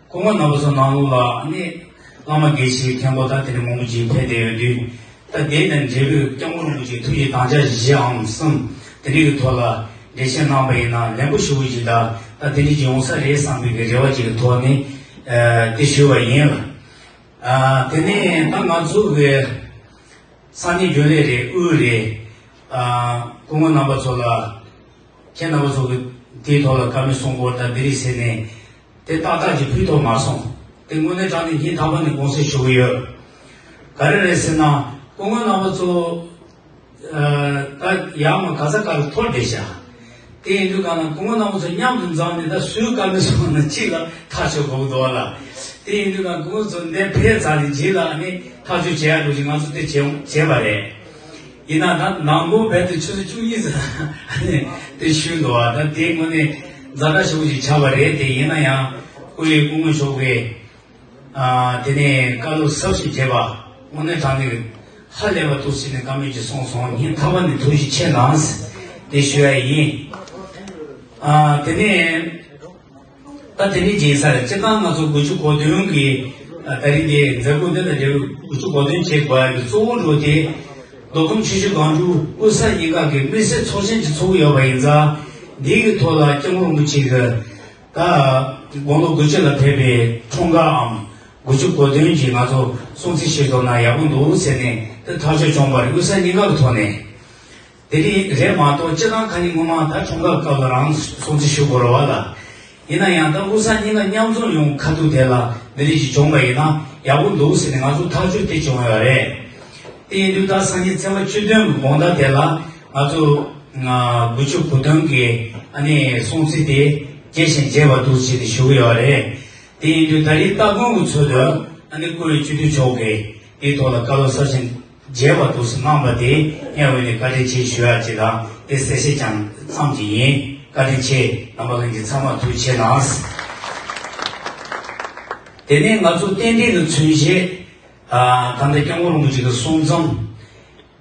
སྐུ་ངོ་རྣམ་པ་ཚོ་ནང་ལོགས་ལ་ཨ་ནི་བླ་མ་དགེ་བཤེས་མཁན་པོ་ད་དེ་འདྲ་མང་པོ་ཅིག་ཕེབས་བསྡད་ཡོད་དུས། ད་དེ་དང་འབྲེལ་བའི་སྐྱབས་མགོན་རིན་པོ་ཆེའི་ཐུགས་ཀྱི་དམ་བཅའ་བཞིའམ་གསུམ་དེ་འདྲ་གི་ཐོག་ལ་འགྲེལ་བཤད་གནང་པ་ཡིན་ན་ལན་པོ་ཞེ་པོ་ཅིག་དང་ད་དེ་འདྲ་ཅིག་ཡོང་ས་རེད་བསམ་པའི་གི་རེ་བ་ཅིག་གི་ཐོག་ནས་ཨ། དེ་ཞུས་པ་ཡིན་ལ། ཨ། དེ་ནས་ད་ང་ཚོ་གི་ས་གནས་རྒྱུན་ལས་རེད། དབུས་རེད། ཨ། སྐུ་ངོ་རྣམ་པ་ཚོ་ལ། ཁྱེད་རྣམ་པ་ཚོ་གི་དེའི་ཐོག་ལ་བཀའ་མོལ་གསུང་དགོས་ད་འདི་རེད་ཟེར་ནས་དེ་ཏག་ཏག་ཅིག་ཕུལ་ཐུབ་མ་སོང་། དེ་དངོས་གནས་དྲང་གནས་སྙིང་ཐག་པ་ནས་དགོངས་སེལ་ཞུ་གི་ཡོད། ག་རེ་རེད་ཟེར་ན་སྐུ་ངོ་རྣམ་པ་ཚོ་ཨ། ད་ཡར་མར་ག་ས་ག་ལ་འཐོར་བསྡད་ཤག་དེ་ཡིན་དུས་གང་ལ་སྐུ་ངོ་རྣམ་པ་ཚོ་མཉམ་དུ་འཛོམས་ནས་ད་སུའི་བཀའ་མོལ་གསུངས་ན་གཅིག་ལ་ཐག་གཅོད་དགོས་ཀྱི་འདུག་ལ། དེ་ཡིན་དུས་གང་སྐུ་ངོ་ཚོ་འདིར་ཕེབས་ཚར་ནས་རྗེས་ལ་ནི་ཐག་གཅོད་བྱེད་ཡག་འགྲོ་ཞིག་ང་ཚོ་དེ་བྱས་བྱས་པ་རེད། ཡིན་ན་ད་ནང་ཁུལ་བོད་དུ་ཆུ་ཚོད་བཅུ་གཉིས་ཙམ་ནས་དེ་ཞུས་འདུག་བ། ད་དེ་དངོས་གནས་ཛ་དྲག་ཞེ་པོ་ཞིག་ཆགས་པ་རེད། དེ་ཡིན་ན་ཡང་སྐུ་ཡི་སྐུ་ངོ་མཆོག་གིས་ཨ། དེ་ནས་བཀའ་སློབ་ཟབ་ཞིང་རྒྱས་པ་དངོས་གནས་དྲང་གནས་ཧ་ལས་པ་འདུག་ཟེར་ནས་བཀའ་མོལ་ཅིག་གསུངས་སོང་། སྙིང་ཐག་པ་ནས་ཐུགས་རྗེ་ཆེ་གནང་ཟེར་དེ་ཞུ་ཡ་ཡིན། ཨ། དེ་ནས། ད་དེ་འདྲའི་རྗེས་ས་རེད། སྤྱིར་བཏང་ང་ཚོ་དགུ་བཅུ་གོ་བདུན་གྱི་ད་རིང་འདི་མཛད་སྒོ་འདི་དང་འབྲེལ་བའི་དགུ་བཅུ་གོ་བདུན་བྱེད་དགོས་ཡ་གི་གཙོ་བོ་འགྲོ་དེ་མདོ་ཁམས་ཆུ་བཞི་སྒང་དྲུག་དབུས་ས་གཉིས་ཀ་གི་དམིགས་བསལ་ཚོགས་ཆེན་ཅིག་ཚོགས་ཀྱི་ཡོད་པ་ཡིན་ཙང་འདི་གི་ཐོག་ལ་སྐྱབས་མགོན་རིན་པོ་ཆེ་གི་ད་དགུང་ལོ་དགུ་བཅུ་ལ་ཕེབས་པའི་འཁྲུངས་སྐར་འམ་དགུ་བཅུ་གོ་བདུན་གྱི་ང་ཚོ་སྲུང་བརྩི་ཞུས་ཐུབ་ན་ཡག་པོ་འདུག་ཟེར་ནས་དེ་ཐག་གཅོད་བྱུང་བ་རེད། དབུས་ས་གཉིས་ཀ་གི་ཐོག་ནས། དེ་རིང་རེད་མ་གཏོགས་སྤྱིར་བཏང་ཁ་ཉིན་སྔོན་མ་ད་འཁྲུངས་སྐར་སྐབས་ལ་རང་སྲུང་བརྩི་ཞུ་དགོས་རེད་བ་ལ། ཡིན་ན་ཡང་ད་དབུས་ས་གཉིས་ཀ་མཉམ་འཛོམས་ཡོང་ཁ་ཐུག་དེ་ལ་འདི་རིགས་ཅིག་བྱུང་བ་ཡིན་ན་ཡག་པོ་འདུག་ཟེར་ནས་ང་ཚོ་ཐག་གཅོད་དེ་བྱུང་ཡོད་རེད། དེ་ཡིན་དུས་ད་སངས་རྒྱས་ཚེས་པ་བཅུ་བདུན་གྱི་དགོང་དག་དེ་ལ་ང་ཚོ་དགུ་བཅུ་གོ་བདུན་གྱི་ཨ་ནི་སྲུང་བརྩི་དེ་རྒྱས་ཤིང་རྒྱས་པ་འདུག་ཅེས་ནས་ཞུ་གི་ཡོད་རེད། དེ་ཡིན་དུས་ད་རེས་སྟ་གོན་གྱི་ཚུལ་དུ་ཨ་ནི་བཀུར་འོས་སྤྱི་འཐུས་མཆོག་གིས་དེའི་ཐོག་ལ་བཀའ་སློབ་ཟབ་ཞིང་ མཇལ་བ་འདུག་སེ་གནང་བ་དེ་སྔོན་ནས་བཀའ་དྲིན་ཆེ་ཞུ་ཡག་ཅིག་དང་དེ་གསལ་བཤད་ཀྱང་ཙམ་ཅིག་ཡིན། བཀའ་དྲིན་ཆེ། རྣམ་པ་ལྷན་རྒྱས་ཚང་མ་ཐུགས་རྗེ་ཆེ་གནང་། དེ་ནས་ང་ཚོ་རྟེན་འབྲེལ་གྱི་མཚོན་བྱེད། ཨ། ད་ལྟ་སྐྱབས་མགོན་རིན་པོ་ཆེ་གི་གསུང་རྩོམ་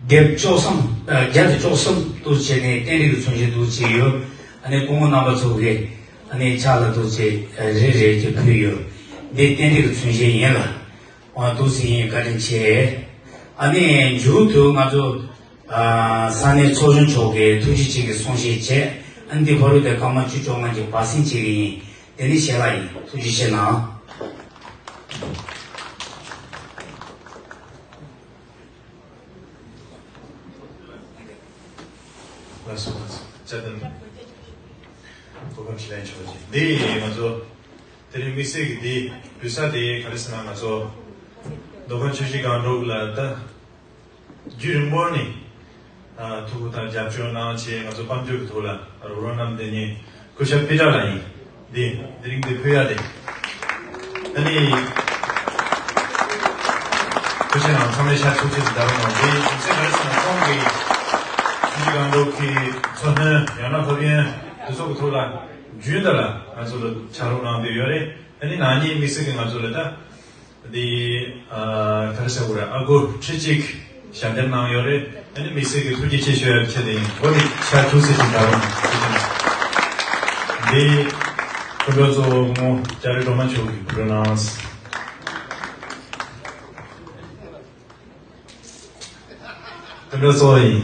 སྡེབ་བཅུ་གསུམ། ཨ། བརྒྱ་དང་བཅུ་གསུམ་དུ་བྱས་ནས་རྟེན་འབྲེལ་གྱི་མཚོན་བྱེད་དུ་བྱས་ཡོད། ཨ་ནི་སྐུ་ངོ་རྣམ་པ་ཚོ་གིས་ཨ་ནི་ཕྱག་ལ་དུ་བྱས་རེ་རེ་གྱིས་ཕུལ་ཡོད། འདི་རྟེན་འབྲེལ་གྱི་མཚོན་བྱེད་ཡིན་ལ། ཨ། འདུག་སེ་ཡིན། བཀའ་དྲིན་ཆེ། ཨ་ནི་མཇུག་ཏུ་ང་ཚོ། ཨ། ས་གནས་ཚོགས་གཞོན་མཆོག་གིས་ཐུགས་རྗེ་ཆེ་གི་གསུང་བཤད་བྱས། ཨ་ནི་འདི་བར་དུ་དེ་སྐར་མ་བཅུ་བཅོ་ལྔ་གི་བར་གསེང་བྱེད་ཀྱི་ཡིན། དེ་ནི་ཞལ་ལག་ཡིན། ཐུགས་རྗེ་ཆེ་གནང་། ལགས་སོ། ལགས་སོ། བཅའ་ཁྲིམས་གོ་སྐབས་ཞིག་ལེན་ཆོག་ཅིག་འདི་ང་ཚོ་དེ་རིང་དམིགས་བསལ་གྱི་འདི་འབུལ་ས་དེ་ག་རེ་ཟེར་ན། ང་ཚོ་མདོ་ཁམས་ཆུ་བཞི་སྒང་དྲུག་ལ་ད་རྒྱུན་རིང་པོ་ནས་ཐུགས་ཁུར་དང་རྒྱབ་སྐྱོར་གནང་བྱས། ང་ཚོ་དཔལ་འབྱོར་གྱི་ཐོག་ལ་རོགས་རམ་གནང་། དེ་ནི་སྐུ་ཞབས་པི་ཏྲ་ལགས་ཡིན། འདི་དེ་རིང་འདི་ཕུལ་ཡ་དེ། ཨ་ནི་སྐུ་ཞབས་ནང་ཚང་མས་ཤ་ཚུགས་ཚུགས་སུ་བདའ་རོགས་གནང་། དེ་ཡིན་ཚེ་ག་རེ་ཟེར་ན་ཁོང་གིས་ཆུ་བཞི་སྒང་དྲུག་གི་མཚོ་སྣོན་ཡང་ན་སློབ་ཡོན་དེ་ཚོ་གི་ཐོག་ལ་རྒྱུན་དུ་ལ་ང་ཚོ་ལ་ཕྱག་རོགས་གནང་བསྡད་ཡོད་རེད། ཨ་ནི་ན་ནིང་དམིགས་བསལ་གྱི་ང་ཚོ་ལ་ད། འདི་ཨ་ག་རེ་ཟེར་དགོས་རེད། ཨ་སྒོར་ཁྲི་གཅིག་ཞལ་འདེབས་གནང་ཡོད་རེད། ཨ་ནི་དམིགས་བསལ་གྱི་ཐུགས་རྗེ་ཆེ་ཞུ་ཡག་ཆེད་དུ་ཡིན། འོ་དེ་ཕྱག་ཐུགས་སེ་ཞིག་གནང་རོགས་གནང་། འདི་སྐུ་མགྲོན་གཙོ་བོ་སྐུ་ངོ་ལྕགས་རི་སྒྲོལ་མ་མཆོག་གིས་གོ་སྒྲིག་གནང་། སྐུ་མགྲོན་གཙོ་བོ་ཡིན།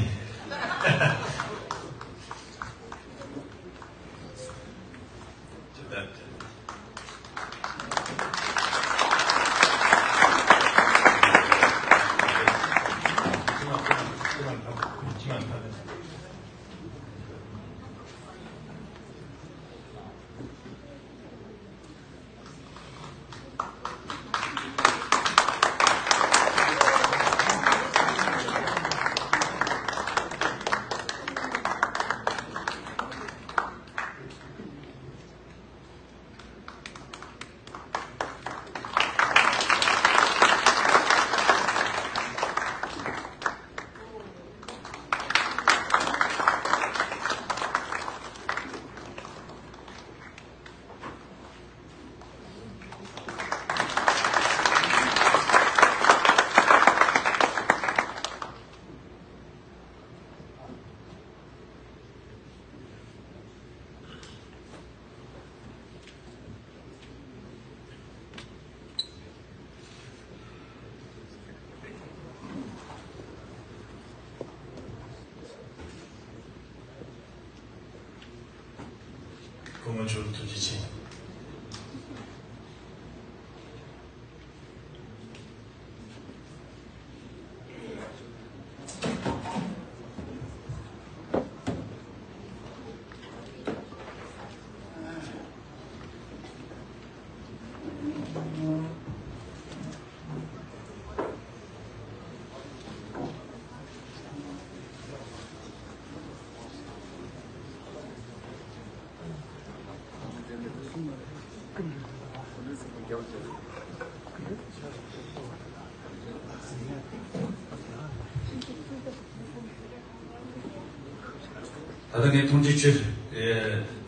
སྐུ་ངོ་མཆོག་ཐུགས་རྗེ་ཆེ། ད་ལྟ་ངས་ཐུང་ཅིག་ཆུ་དེ་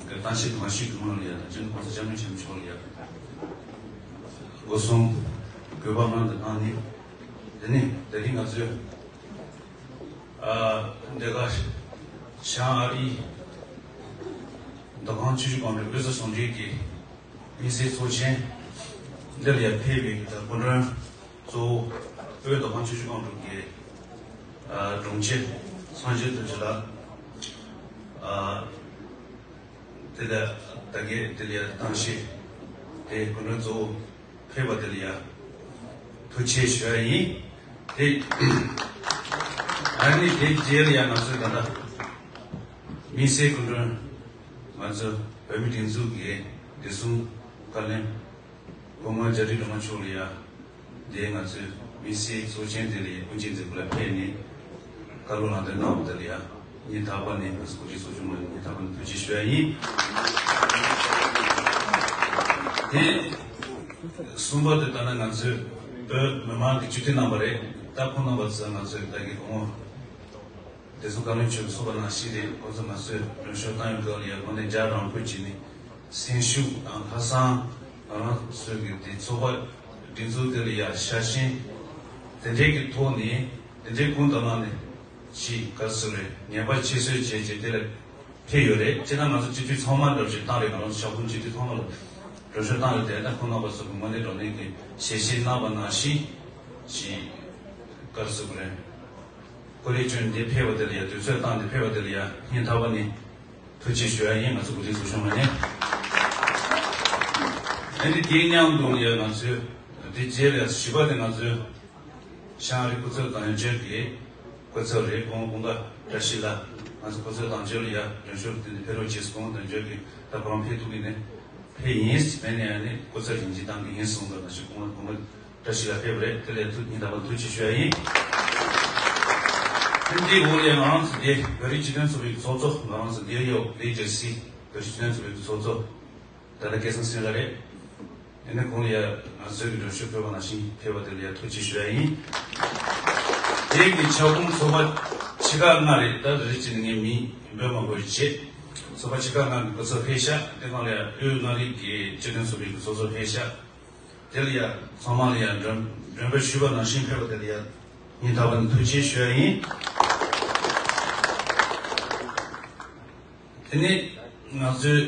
གཏམ་བཤད་དུ་མ་ཞུས་ཀྱི་སྔོན་ལ་ཡ། ད་ཅི་ནི་གོང་ས་སྐྱབས་མགོན་ཆེན་པོ་མཆོག་ལ་ཡ་སྒོ་གསུམ་གུས་པ་སྨོན་འདུན་གནང་ནས། དེ་ནས་དེ་རིང་ང་ཚོས་ཨ་འདི་ག་བྱང་ཨ་རིའི་མདོ་ཁམས་ཆུ་བཞི་སྒང་དྲུག་དབུས་གཙང་གཞུང་འབྲེལ་གྱི་དམིགས་བསལ་ཚོགས་ཆེན་འདི་ལ་ཡ་ཕེབས་པའི་སྐུ་མགྲོན་གཙོ་བོ་བོད་མདོ་ཁམས་ཆུ་བཞི་སྒང་དྲུག་གི་ཨ་དྲུང་ཆེ་སངས་རྒྱས་རྡོ་རྗེ་ལགས། ཨ་དེ་ལ་ད་གིན་དེ་ལ་ཡ་གཏམ་བཤད་དེ་སྐུ་མགྲོན་གཙོ་བོ་ཕེབས་པ་དེ་ལ་ཡ་ཐུགས་རྗེ་ཆེ་ཞུ་ཡ་ཡིན། དེ་ཨ་ནི་དེ་རྗེས་ལ་ཡ་ང་ཚོས་ད་ལྟ་དམིགས་བསལ་སྐུ་མགྲོན་ང་ཚོ་བོད་མིའི་སྒྲིག་འཛུགས་ཀྱི་བདེ་སྲུང་བཀའ་བློན་སྐུ་ངོ་ལྕགས་རི་སྒྲོལ་མ་མཆོག་ལ་ཡ། དེ་ང་ཚོའི་དམིགས་བསལ་ཚོགས་ཆེན་དེ་ལ་ཡ་དབུ་འབྱེད་མཛད་སྒོ་ལ་ཕེབས་ནས་བཀའ་སློབ་ལམ་སྟོན་གནང་བ་དེ་ལ་ཡ་སྙིང་ཐག་པ་ནས་ང་ཚོ་སྐུ་མགྲོན་གཙོ་སྐྱོང་མ་ནས་སྙིང་ཐག་པ་ནས་ཐུགས་རྗེ་ཆེ་ཞུ་ཡ་ཡིན། དེ་གསུམ་པ་དེ་ལྟ་ན་ང་ཚོས་བོད་མི་མང་གི་བཅུད་བསྡུས་རྣམ་པ་རེད། ད་ཁོང་རྣམ་པ་ཚོས་ང་ཚོའི་ད་གི་དགོང་མོ་བདེ་སྲུང་བཀའ་བློན་མཆོག་གིས་གསུངས་པ་ནང་བཞིན་རེད། ཁོང་ཚོ་ང་ཚོས་མགྲོན་ཤོག་བཏང་ཡོང་སྐབས་ལ་ཡ་དངོས་གནས་རྒྱ་རང་ཁུལ་གྱི་ནི་སེམས་ཤུགས་དང་ལྷག་བསམ། ང་རང་ཚོའི་གི་དེ་ཚོགས་པ་སྒྲིག་འཛུགས་དེ་ལ་ཡ་ཤ་ཞེན་དེ་འདྲའི་གི་ཐོག་ནས་དེ་འདྲའི་ཀུན་ཏུ་བླངས་ནས་ཅིག་ག་རེ་ཟེར་རེད། ངེས་པར་ཁྱད་གསོད་བྱས་བྱས་དེ་ལ་ཕེབས་ཡོད་རེད། སྤྱིར་ན་ང་ཚོ་སྤྱི་འཐུས་ཚང་མ་འདྲ་བཞིན་བཏང་རེད། ང་རང་ཚོ་ཤོག་ཁུངས་སྤྱི་འཐུས་ཚང་མ་ལ་མགྲོན་ཤོག་བཏང་ཡོད་དེ། ད་ཁོང་རྣམ་པ་ཚོ་གི་དངོས་གནས་དྲང་གནས་ཀྱི་ཞལ་བཞེས་གནང་བ་ནང་བཞིན་ཅིག་ག་རེ་ཟེར་དགོས་རེད། སྐུ་ལས་བསྐྱོན་ཏེ་ཕེབས་པ་དེ་ལ་ཡ་དུས་ཚོད་བཏང་སྟེ་ཕེབས་པ་དེ་ལ་ཡ་སྙིང་ཐག་པ་ནས་ཐུགས་རྗེ་ཞུ་ཡ་ཡིན། ང་ཚོ་གོ་སྒྲིག་ཚོགས་ཆུང་ངོས་ནས། ཨ་ནི་དེའི་མཉམ་དུ་ཡ་ང་ཚོས་དེ་རྗེས་ལ་བཞི་པ་དེ་ང་ཚོས་ཤང་རི་སྐུ་ཚབ་དང་འབྱོར་གྱི་སྐུ་ཚབ་རེད། ཀོང་ཀོང་ཀ་བཀྲ་ཤིས་ལགས། ང་ཚོ་སྐུ་ཚབ་དང་འབྱོར་ལ་ཡ་མགྲོན་ཤོག་དེ་འདི་ཕེབས་རོགས་བྱེད་ཟེར། ཀོང་ཀོང་དང་འབྱོར་གྱི་ད་ཁོ་རང་ཕེབས་ཐུབ་ཀྱི་ནས་ཕེབས་ཡིན། མེད་ནས་ཨ་ནི་སྐུ་ཚབ་ཡིན་གཅིག་བཏང་གི་ཡིན་གསུངས་པ་ནང་བཞིན་ཀོང་ཀོང་བཀྲ་ཤིས་ལགས་ཕེབས་རེད། དེ་ལས་ཐུགས་སྙིང་ཐག་པ་ཐུགས་རྗེ་ཞུ་ཡ་ཡིན། ཨ་ནི་འདིའི་འོག་ལ་ཡ་ང་རང་ཚོ་འདི་བོད་རིགས་སྤྱི་མཐུན་ཚོགས་པའི་ཚོགས་གཙོ། ང་རང་ཚོ་འདིར་ཡོད་ལི་ཇར་སི་བོད་རིགས་སྤྱི་མཐུན་ཚོགས་པའི་ཚོགས་གཙོ། ད་ལྟ་སྐལ་བཟང་སེང་གེ་རེད། ཡིན་ན་ཁོང་ཡ་ང་ཚོའི་གི་མགྲོན་ཤོག་ཕུལ་བ་ནང་བཞིན་ཕེབས་པ་དེ་ལ་ཡ་ཐུགས་རྗེ་ཞུ་ཡ་ཡིན། དེ་གི་ཁྱབ་ཁོངས་ཚོགས་པ་ཆེ་ཁག་ལྔ་རེད། ད་རེ་རེ་བྱས་ནས་ངས་མིང་འབོད་མ་དགོས་བྱས། ཚོགས་པ་ཆེ་ཁག་ལྔ་གི་སྐུ་ཚབ་ཕེབས་ཤག་དེ་སྒང་ལ་ཡ་དབུས་མངའ་རིས་ཀྱི་སྤྱི་མཐུན་ཚོགས་པའི་གི་ཚོགས་གཙོ་ཕེབས་ཤག་དེ་ལ་ཡ་ཚང་མ་ལ་ཡ་མགྲོན་མགྲོན་འབོད་ཞུས་པ་ནང་བཞིན་ཕེབས་པ་དེ་ལ་ཡ་སྙིང་ཐག་པ་ནས་ཐུགས་རྗེ་ཞུ་ཡ་ཡིན། དེ་ནས་ང་ཚོའི་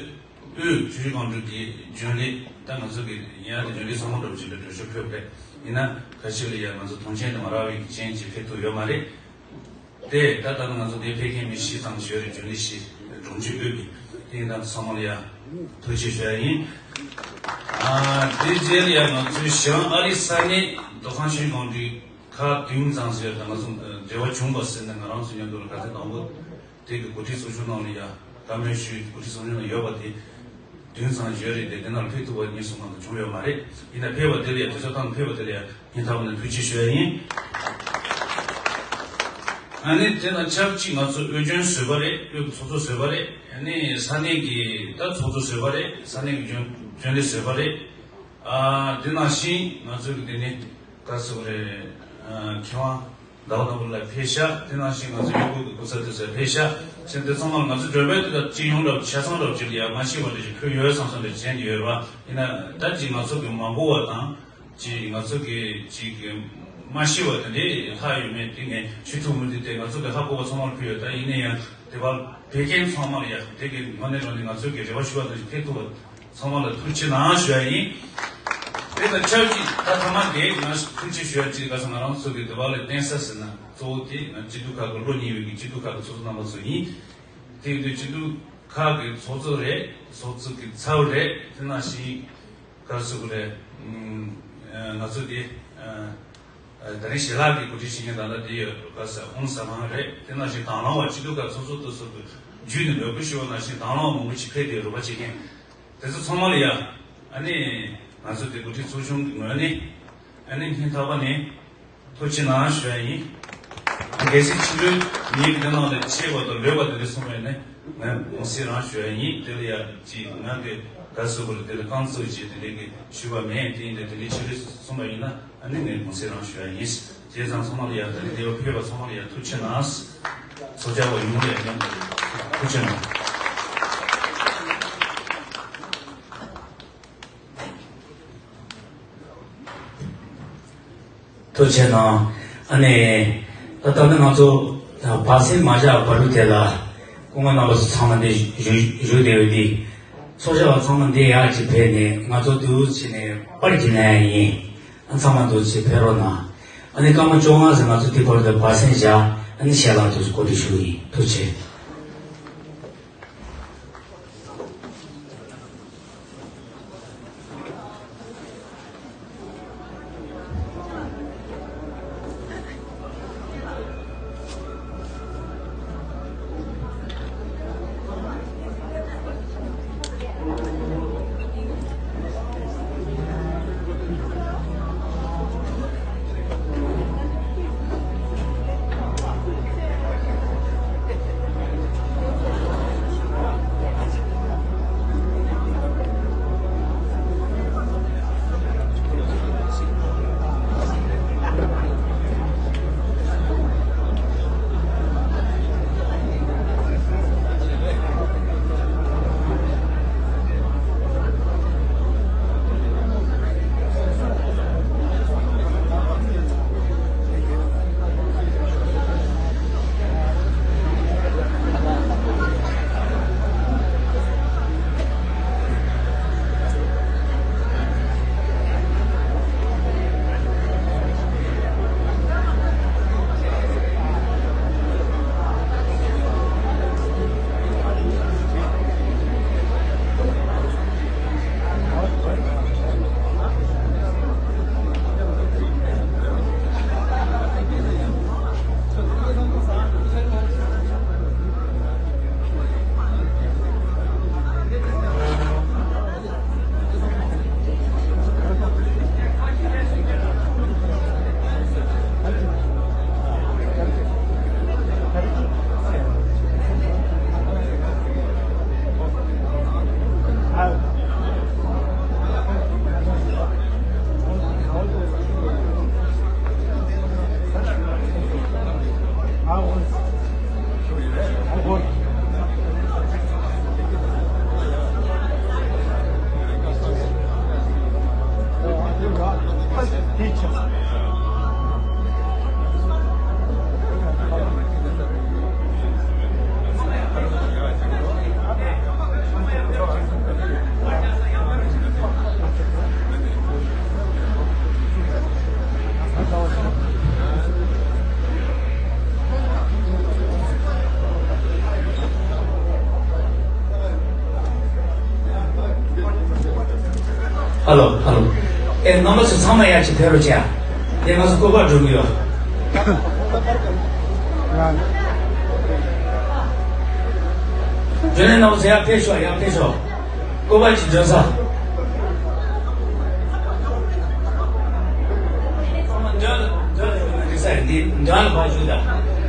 དབུས་ཆུ་བཞི་སྒང་དྲུག་གི་རྒྱུན་ལས། ད་ང་ཚོ་གི་ཡིན་ཡ་དེ་རྒྱུན་ལས་ཚང་མ་འདྲ་པོ་ཅིག་ལ་མགྲོན་ཤོག་ཕུལ་བ་རེད། ཡིན་ན་ཁ་ཤས་ལ་ཡ་ང་ཚོ་དོན་རྐྱེན་དེ་མ་རག་པའི་རྐྱེན་གྱིས་ཕེབས་ཐུབ་ཡོད་མ་རེད། དེ་ད་ལྟ་ང་ཚོ་འདིར་ཕེབས་མཁན་མི་བཞི་ཙམ་ཞིག་ཡོད་རེད། རྒྱུན་ལས་བཞི་གྲོང་ཁྱེར་དབུས་ཀྱི། དེ་ཡིན་ན་ཚང་མ་ལ་ཡ་ཐུགས་རྗེ་ཞུ་ཡ་ཡིན། ཨ་དེ་རྗེས་ལ་ཡ་ང་ཚོའི་ཞང་ཨ་རིའི་ས་གནས་མདོ་ཁམས་ཆུ་བཞི་སྒང་དྲུག་ཁག་བདུན་ཙམ་ཞིག་ཡོད། ད་ང་ཚོ་འབྲེལ་བ་བྱུང་བ་ཟེར་ནས་ང་རང་ཚོ་མཉམ་དུ་ལ་ག་ཚོད་དང་པོ་དེ་གི་གོ་སྒྲིག་ཚོགས་ཆུང་ནང་ལ་ཡ་བཀའ་མོལ་ཞུས། གོ་སྒྲིག་ཚོགས་ཆུང་ནང་ཡོད་པ་དེ་བདུན་ཙམ་ཡོད་རེད། དེ་དེ་ནང་ཕེབས་ཐུབ་པ་གཉིས་གསུམ་ནང་དུ་བྱུང་ཡོད་མ་རེད། ཡིན་ན་ཕེབས་པ་དེ་ལ་ཡ་དུས་ཚོད་བཏང་ཕེབས་པ་དེ་ལ་ཡ་སྙིང་ཐག་པ་ནས་ཐུགས་རྗེ་ཞུ་ཡ་ཡིན། ཨ་ནི་དེ་དང་ཆབས་ཅིག་ང་ཚོ་དབུས་རྒྱུན་བཟོས་པ་རེད། དབུས་ཀྱི་ཚོགས་གཙོ་བཟོས་པ་རེད། ཨ་ནི་ས་གནས་ཀྱི་ད་ཚོགས་གཙོ་བཟོས་པ་རེད། ས་གནས་ཀྱི་རྒྱུན་རྒྱུན་ལས་བཟོས་པ་རེད། ཨ་དེ་ནང་བཞིན་ང་ཚོ་གི་དེ་ནི་ག་རེ་ཟེར་དགོས་རེད། ཨ་མཁས་དབང་ཟླ་བ་ལྷ་མོ་ལགས་ཕེབས་ཤག་དེ་ནང་བཞིན་ང་ཚོ་གཡོག་པོ་གི་སྐུ་ཚབ་དེ་ཚོ་ཕེབས་ཤག་བྱས་ཙང་དེ་ཚང་མ་ལ་ང་ཚོ་མགྲོན་འབོད་དེ་དག་སྤྱི་ཡོངས་འདྲ་པོ་ཆ་ཚང་འདྲ་པོ་ཅིག་ལ་ཡ་མ་ཤེས་པ་འདྲ་ཞིག་ཕུལ་ཡོད་བསམ་བསམ་འདྲ་བྱས་ཡོད་རེད་པ། ཡིན་ན་ད་ཅིག་ང་ཚོ་གི་མ་གོ་བ་དང་། ཅིག་ང་ཚོ་གི་ཅིག་གི་མ་ཤེས་པ་དེ་འདྲའི་ལྷག་ཡོད་མེད་དེ་ངས་ཞུ་ཐུབ་མི་འདུག་དེ་ང་ཚོ་གི་ཧ་གོ་བ་ཚང་མར་ཕུལ་ཡོད། ད་ཡིན་ན་ཡང་དེ་བར་ཕེབས་མཁན་ཚང་མར་ཡ་དེ་གི་ངོས་ནས་རང་ནས་ང་ཚོ་གི་རེ་བ་ཞུ་བ་དང་ཕེབས་ཐུབ་པ་ཚང་མ་ལ་ཐུགས་རྗེ་གནང་ཞུ་ཡ་ཡིན། དེ་དང་ཆབས་ཅིག་ད་ཐ་མ་དེ་ང་ཐུགས་རྗེ་ཞུ་ཡ་ཅིག་ག་ས་ང་རང་ཚོ་གི་དེ་བར་ལ་བརྟེན་ས་ཟེར་ན་གཙོ་བོ་དེ་ང་སྐྱིད་སྡུག་ཁག་གི་ལོ་གཉིས་པའི་གི་སྐྱིད་སྡུག་ཁག་གི་ཚོགས་གཙོ་རྣམ་པ་ཚོ་ཡིན། དེ་ཡིན་དུས་སྐྱིད་སྡུག་ཁག་གི་ཚོགས་གཙོ་རེད། ཚོགས་གཙོ་གི་ཚབ་རེད། དེ་ནང་བཞིན་ག་རེ་ཟེར་དགོས་རེད། ཨ་ང་ཚོ་དེ་ཨ་ཨ་ད་རིང་ཞལ་ལག་གི་གོ་སྒྲིག་བྱེད་མཁན་ད་ལྟ་དེ་ཡོད་ག་ས་ཨོང་ཟ་ཁང་རེད། དེ་ནང་བཞིན་དང་བླངས་པ་སྤྱི་འཐུས་ཁག་ཚོགས་གཙོ་དེ་ཚོ་གི་བརྒྱུད་ནས་འབོད་སྐུལ་ཞུས་པ་ནང་བཞིན་དང་བླངས་པ་མང་པོ་ཅིག་ཕེབས་ཏེ་རོགས་པ་བྱེད་མཁན་དེ་ཚོ་ཚང་མ་ལ་ཡ་ཨ་ནི་ང་ཚོ་དེ་གོ་སྒྲིག་ཚོགས་ཆུང་གི་ངོས་ནས་ཨ་ནི་སྙིང་ཐག་པ་ནས་ཐུགས་རྗེ་གནང་ཞུ་ཡ་ཡིན། གལ་སྲིད་ཕྱི་དྲོའི་ཉིན་གྱི་དེ་ནང་ལ་ཆད་པ་དང་ལོས་པ་དེ་འདྲ་སོང་བ་ཡིན་ན་ང་དགོངས་སེལ་རང་ཞུ་ཡ་ཡིན། དེ་ལ་ཡ་ཅིག་ང་གི་དགའ་བསུ་བར་དེ་ལ་རྐང་བཙུགས་བྱས་དེ་འདྲའི་གི་ཞུ་བ་མེད། དེ་ཡིན་དུས་དེ་འདྲའི་ཕྱི་དྲོས་སོང་བ་ཡིན་ན་ཨ་ནི་ངས་དགོངས་སེལ་རང་ཞུ་ཡ་ཡིན། བྱས་ཙང་ཚང་མ་ལ་ཡ་ད་རེས་འདིར་ཕེབས་པ་ཚང་མ་ལ་ཡ་ཐུགས་རྗེ་གནང་། ཚོགས་བཅར་བ་ཡོངས་ལ་ཡ་ཡང་ཐུགས་རྗེ་གནང་། ཐུགས་རྗེ་གནང་། ཨ་ནི་ད་ལྟ་ནི་ང་ཚོ་བར་གསེང་མ་བཞག་བར་དུ་དེ་ལ་སྐུ་ངོ་རྣམ་པ་ཚོ་ཚང་མ་འདི་བཞུགས་བཞུགས་བསྡད་ཡོད་དེ། ཚོགས་བཅར་བ་ཚང་མ་འདི་ཡར་ཅིག་ཕེབས་ནས་ང་ཚོ་འདུག་བྱས་ནས་པར་གྱིས་ན་ཡ་ཡིན། ཨ་ཚང་མ་འདུག་ཅིག་ཕེབས་རོགས་གནང་། ཨ་ནི་སྐར་མ་བཅོ་ལྔ་ཙམ་ང་ཚོ་འདི་བར་དུ་བར་གསེང་བཞག་ཨ་ནི་ཞལ་ལག་འདུག་གོ་སྒྲིག་ཞུ་གི་ཡིན། ཐུགས་རྗེ་ཆེ། ཧ་ལོ། ཧ་ལོ། ཨེ། རྣམ་པ་ཚོ་ཚང་མ་ཡར་ཅིག་ཕེབས་རོགས་བྱས། དེ་ང་ཚོ་སྐོར་པ་འགྲོ་གི་ཡོད། འགྲོ་ནས་རྣམ་པ་ཚོ་ཡར་ཕེབས་ཤོག། ཡར་ཕེབས་ཤོག། སྐོར་པ་ཅིག་འགྲོ་ས། ཚང་མ་མདུན་ལ། མདུན་ལ་ཡོད་ན་འགྲིག་ས་རེད། འདི་མདུན་ལ་ཕར་བཞུགས་དང་།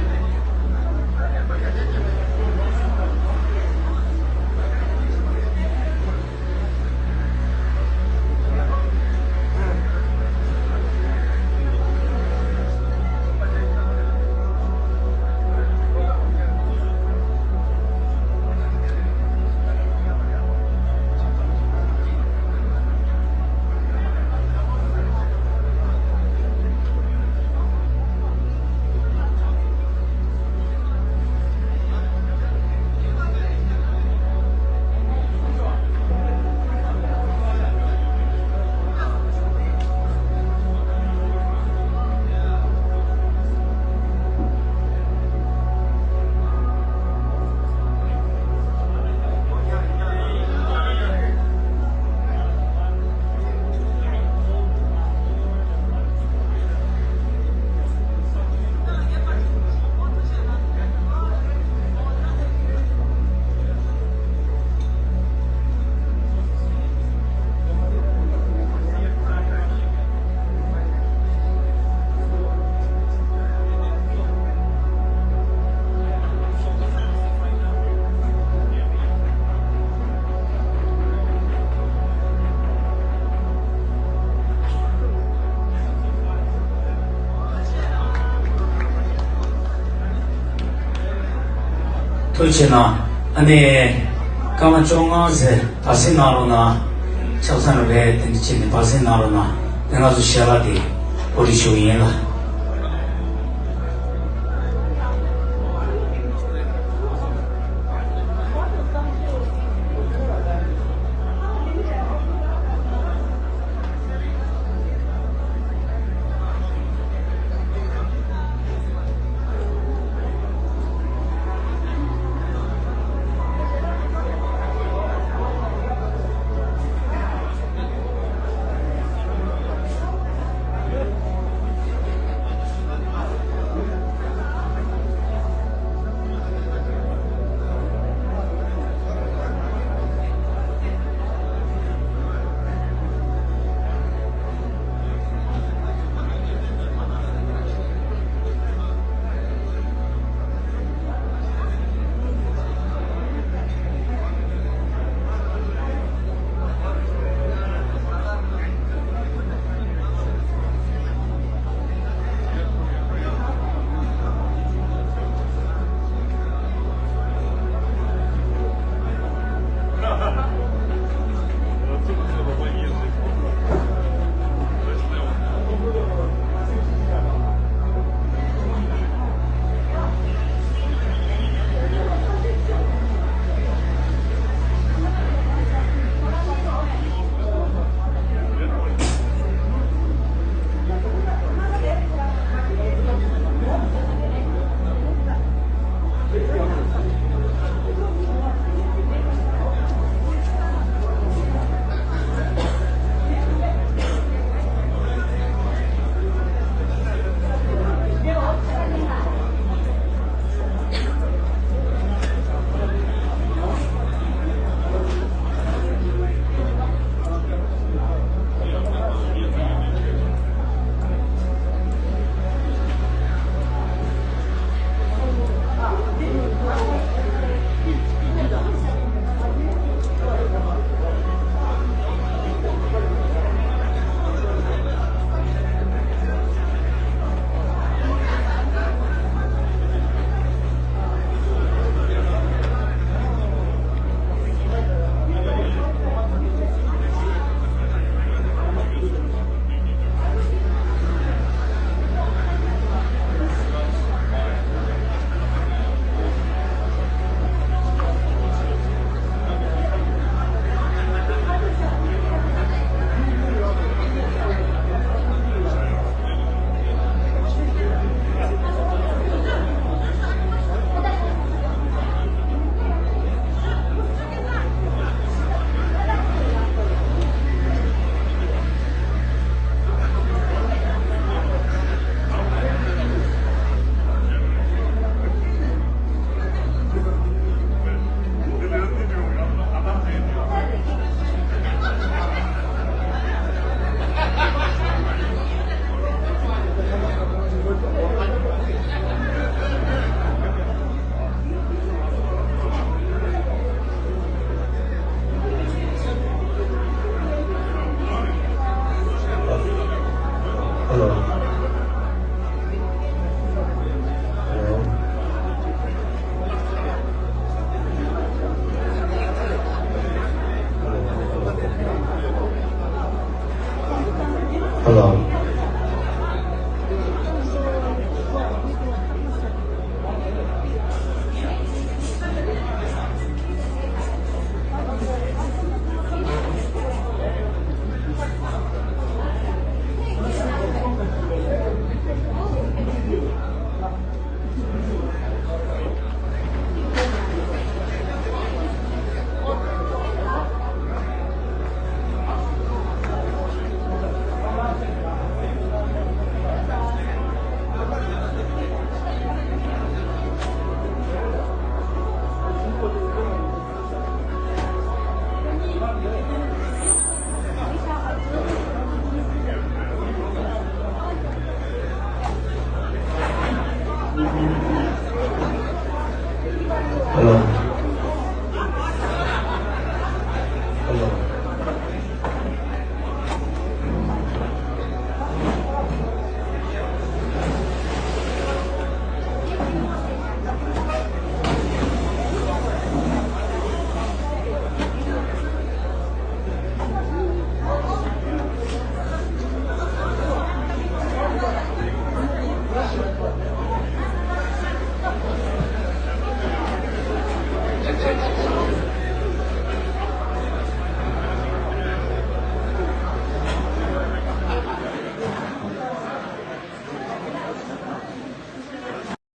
ཐུགས་རྗེ་གནང་། ཨ་ནི། སྐར་མ་བཅོ་ལྔ་ཟེར་དག་སེལ་གནང་རོགས་གནང་། ཆབ་གསང་རེད། དེ་འདྲ་བྱས་ནས་དག་སེལ་གནང་རོགས་གནང་། དེ་ང་ཚོ་ཞལ་ལག་དེ་གོ་སྒྲིག་ཞུ་གི་ཡིན་ལ། ཁ་ལག་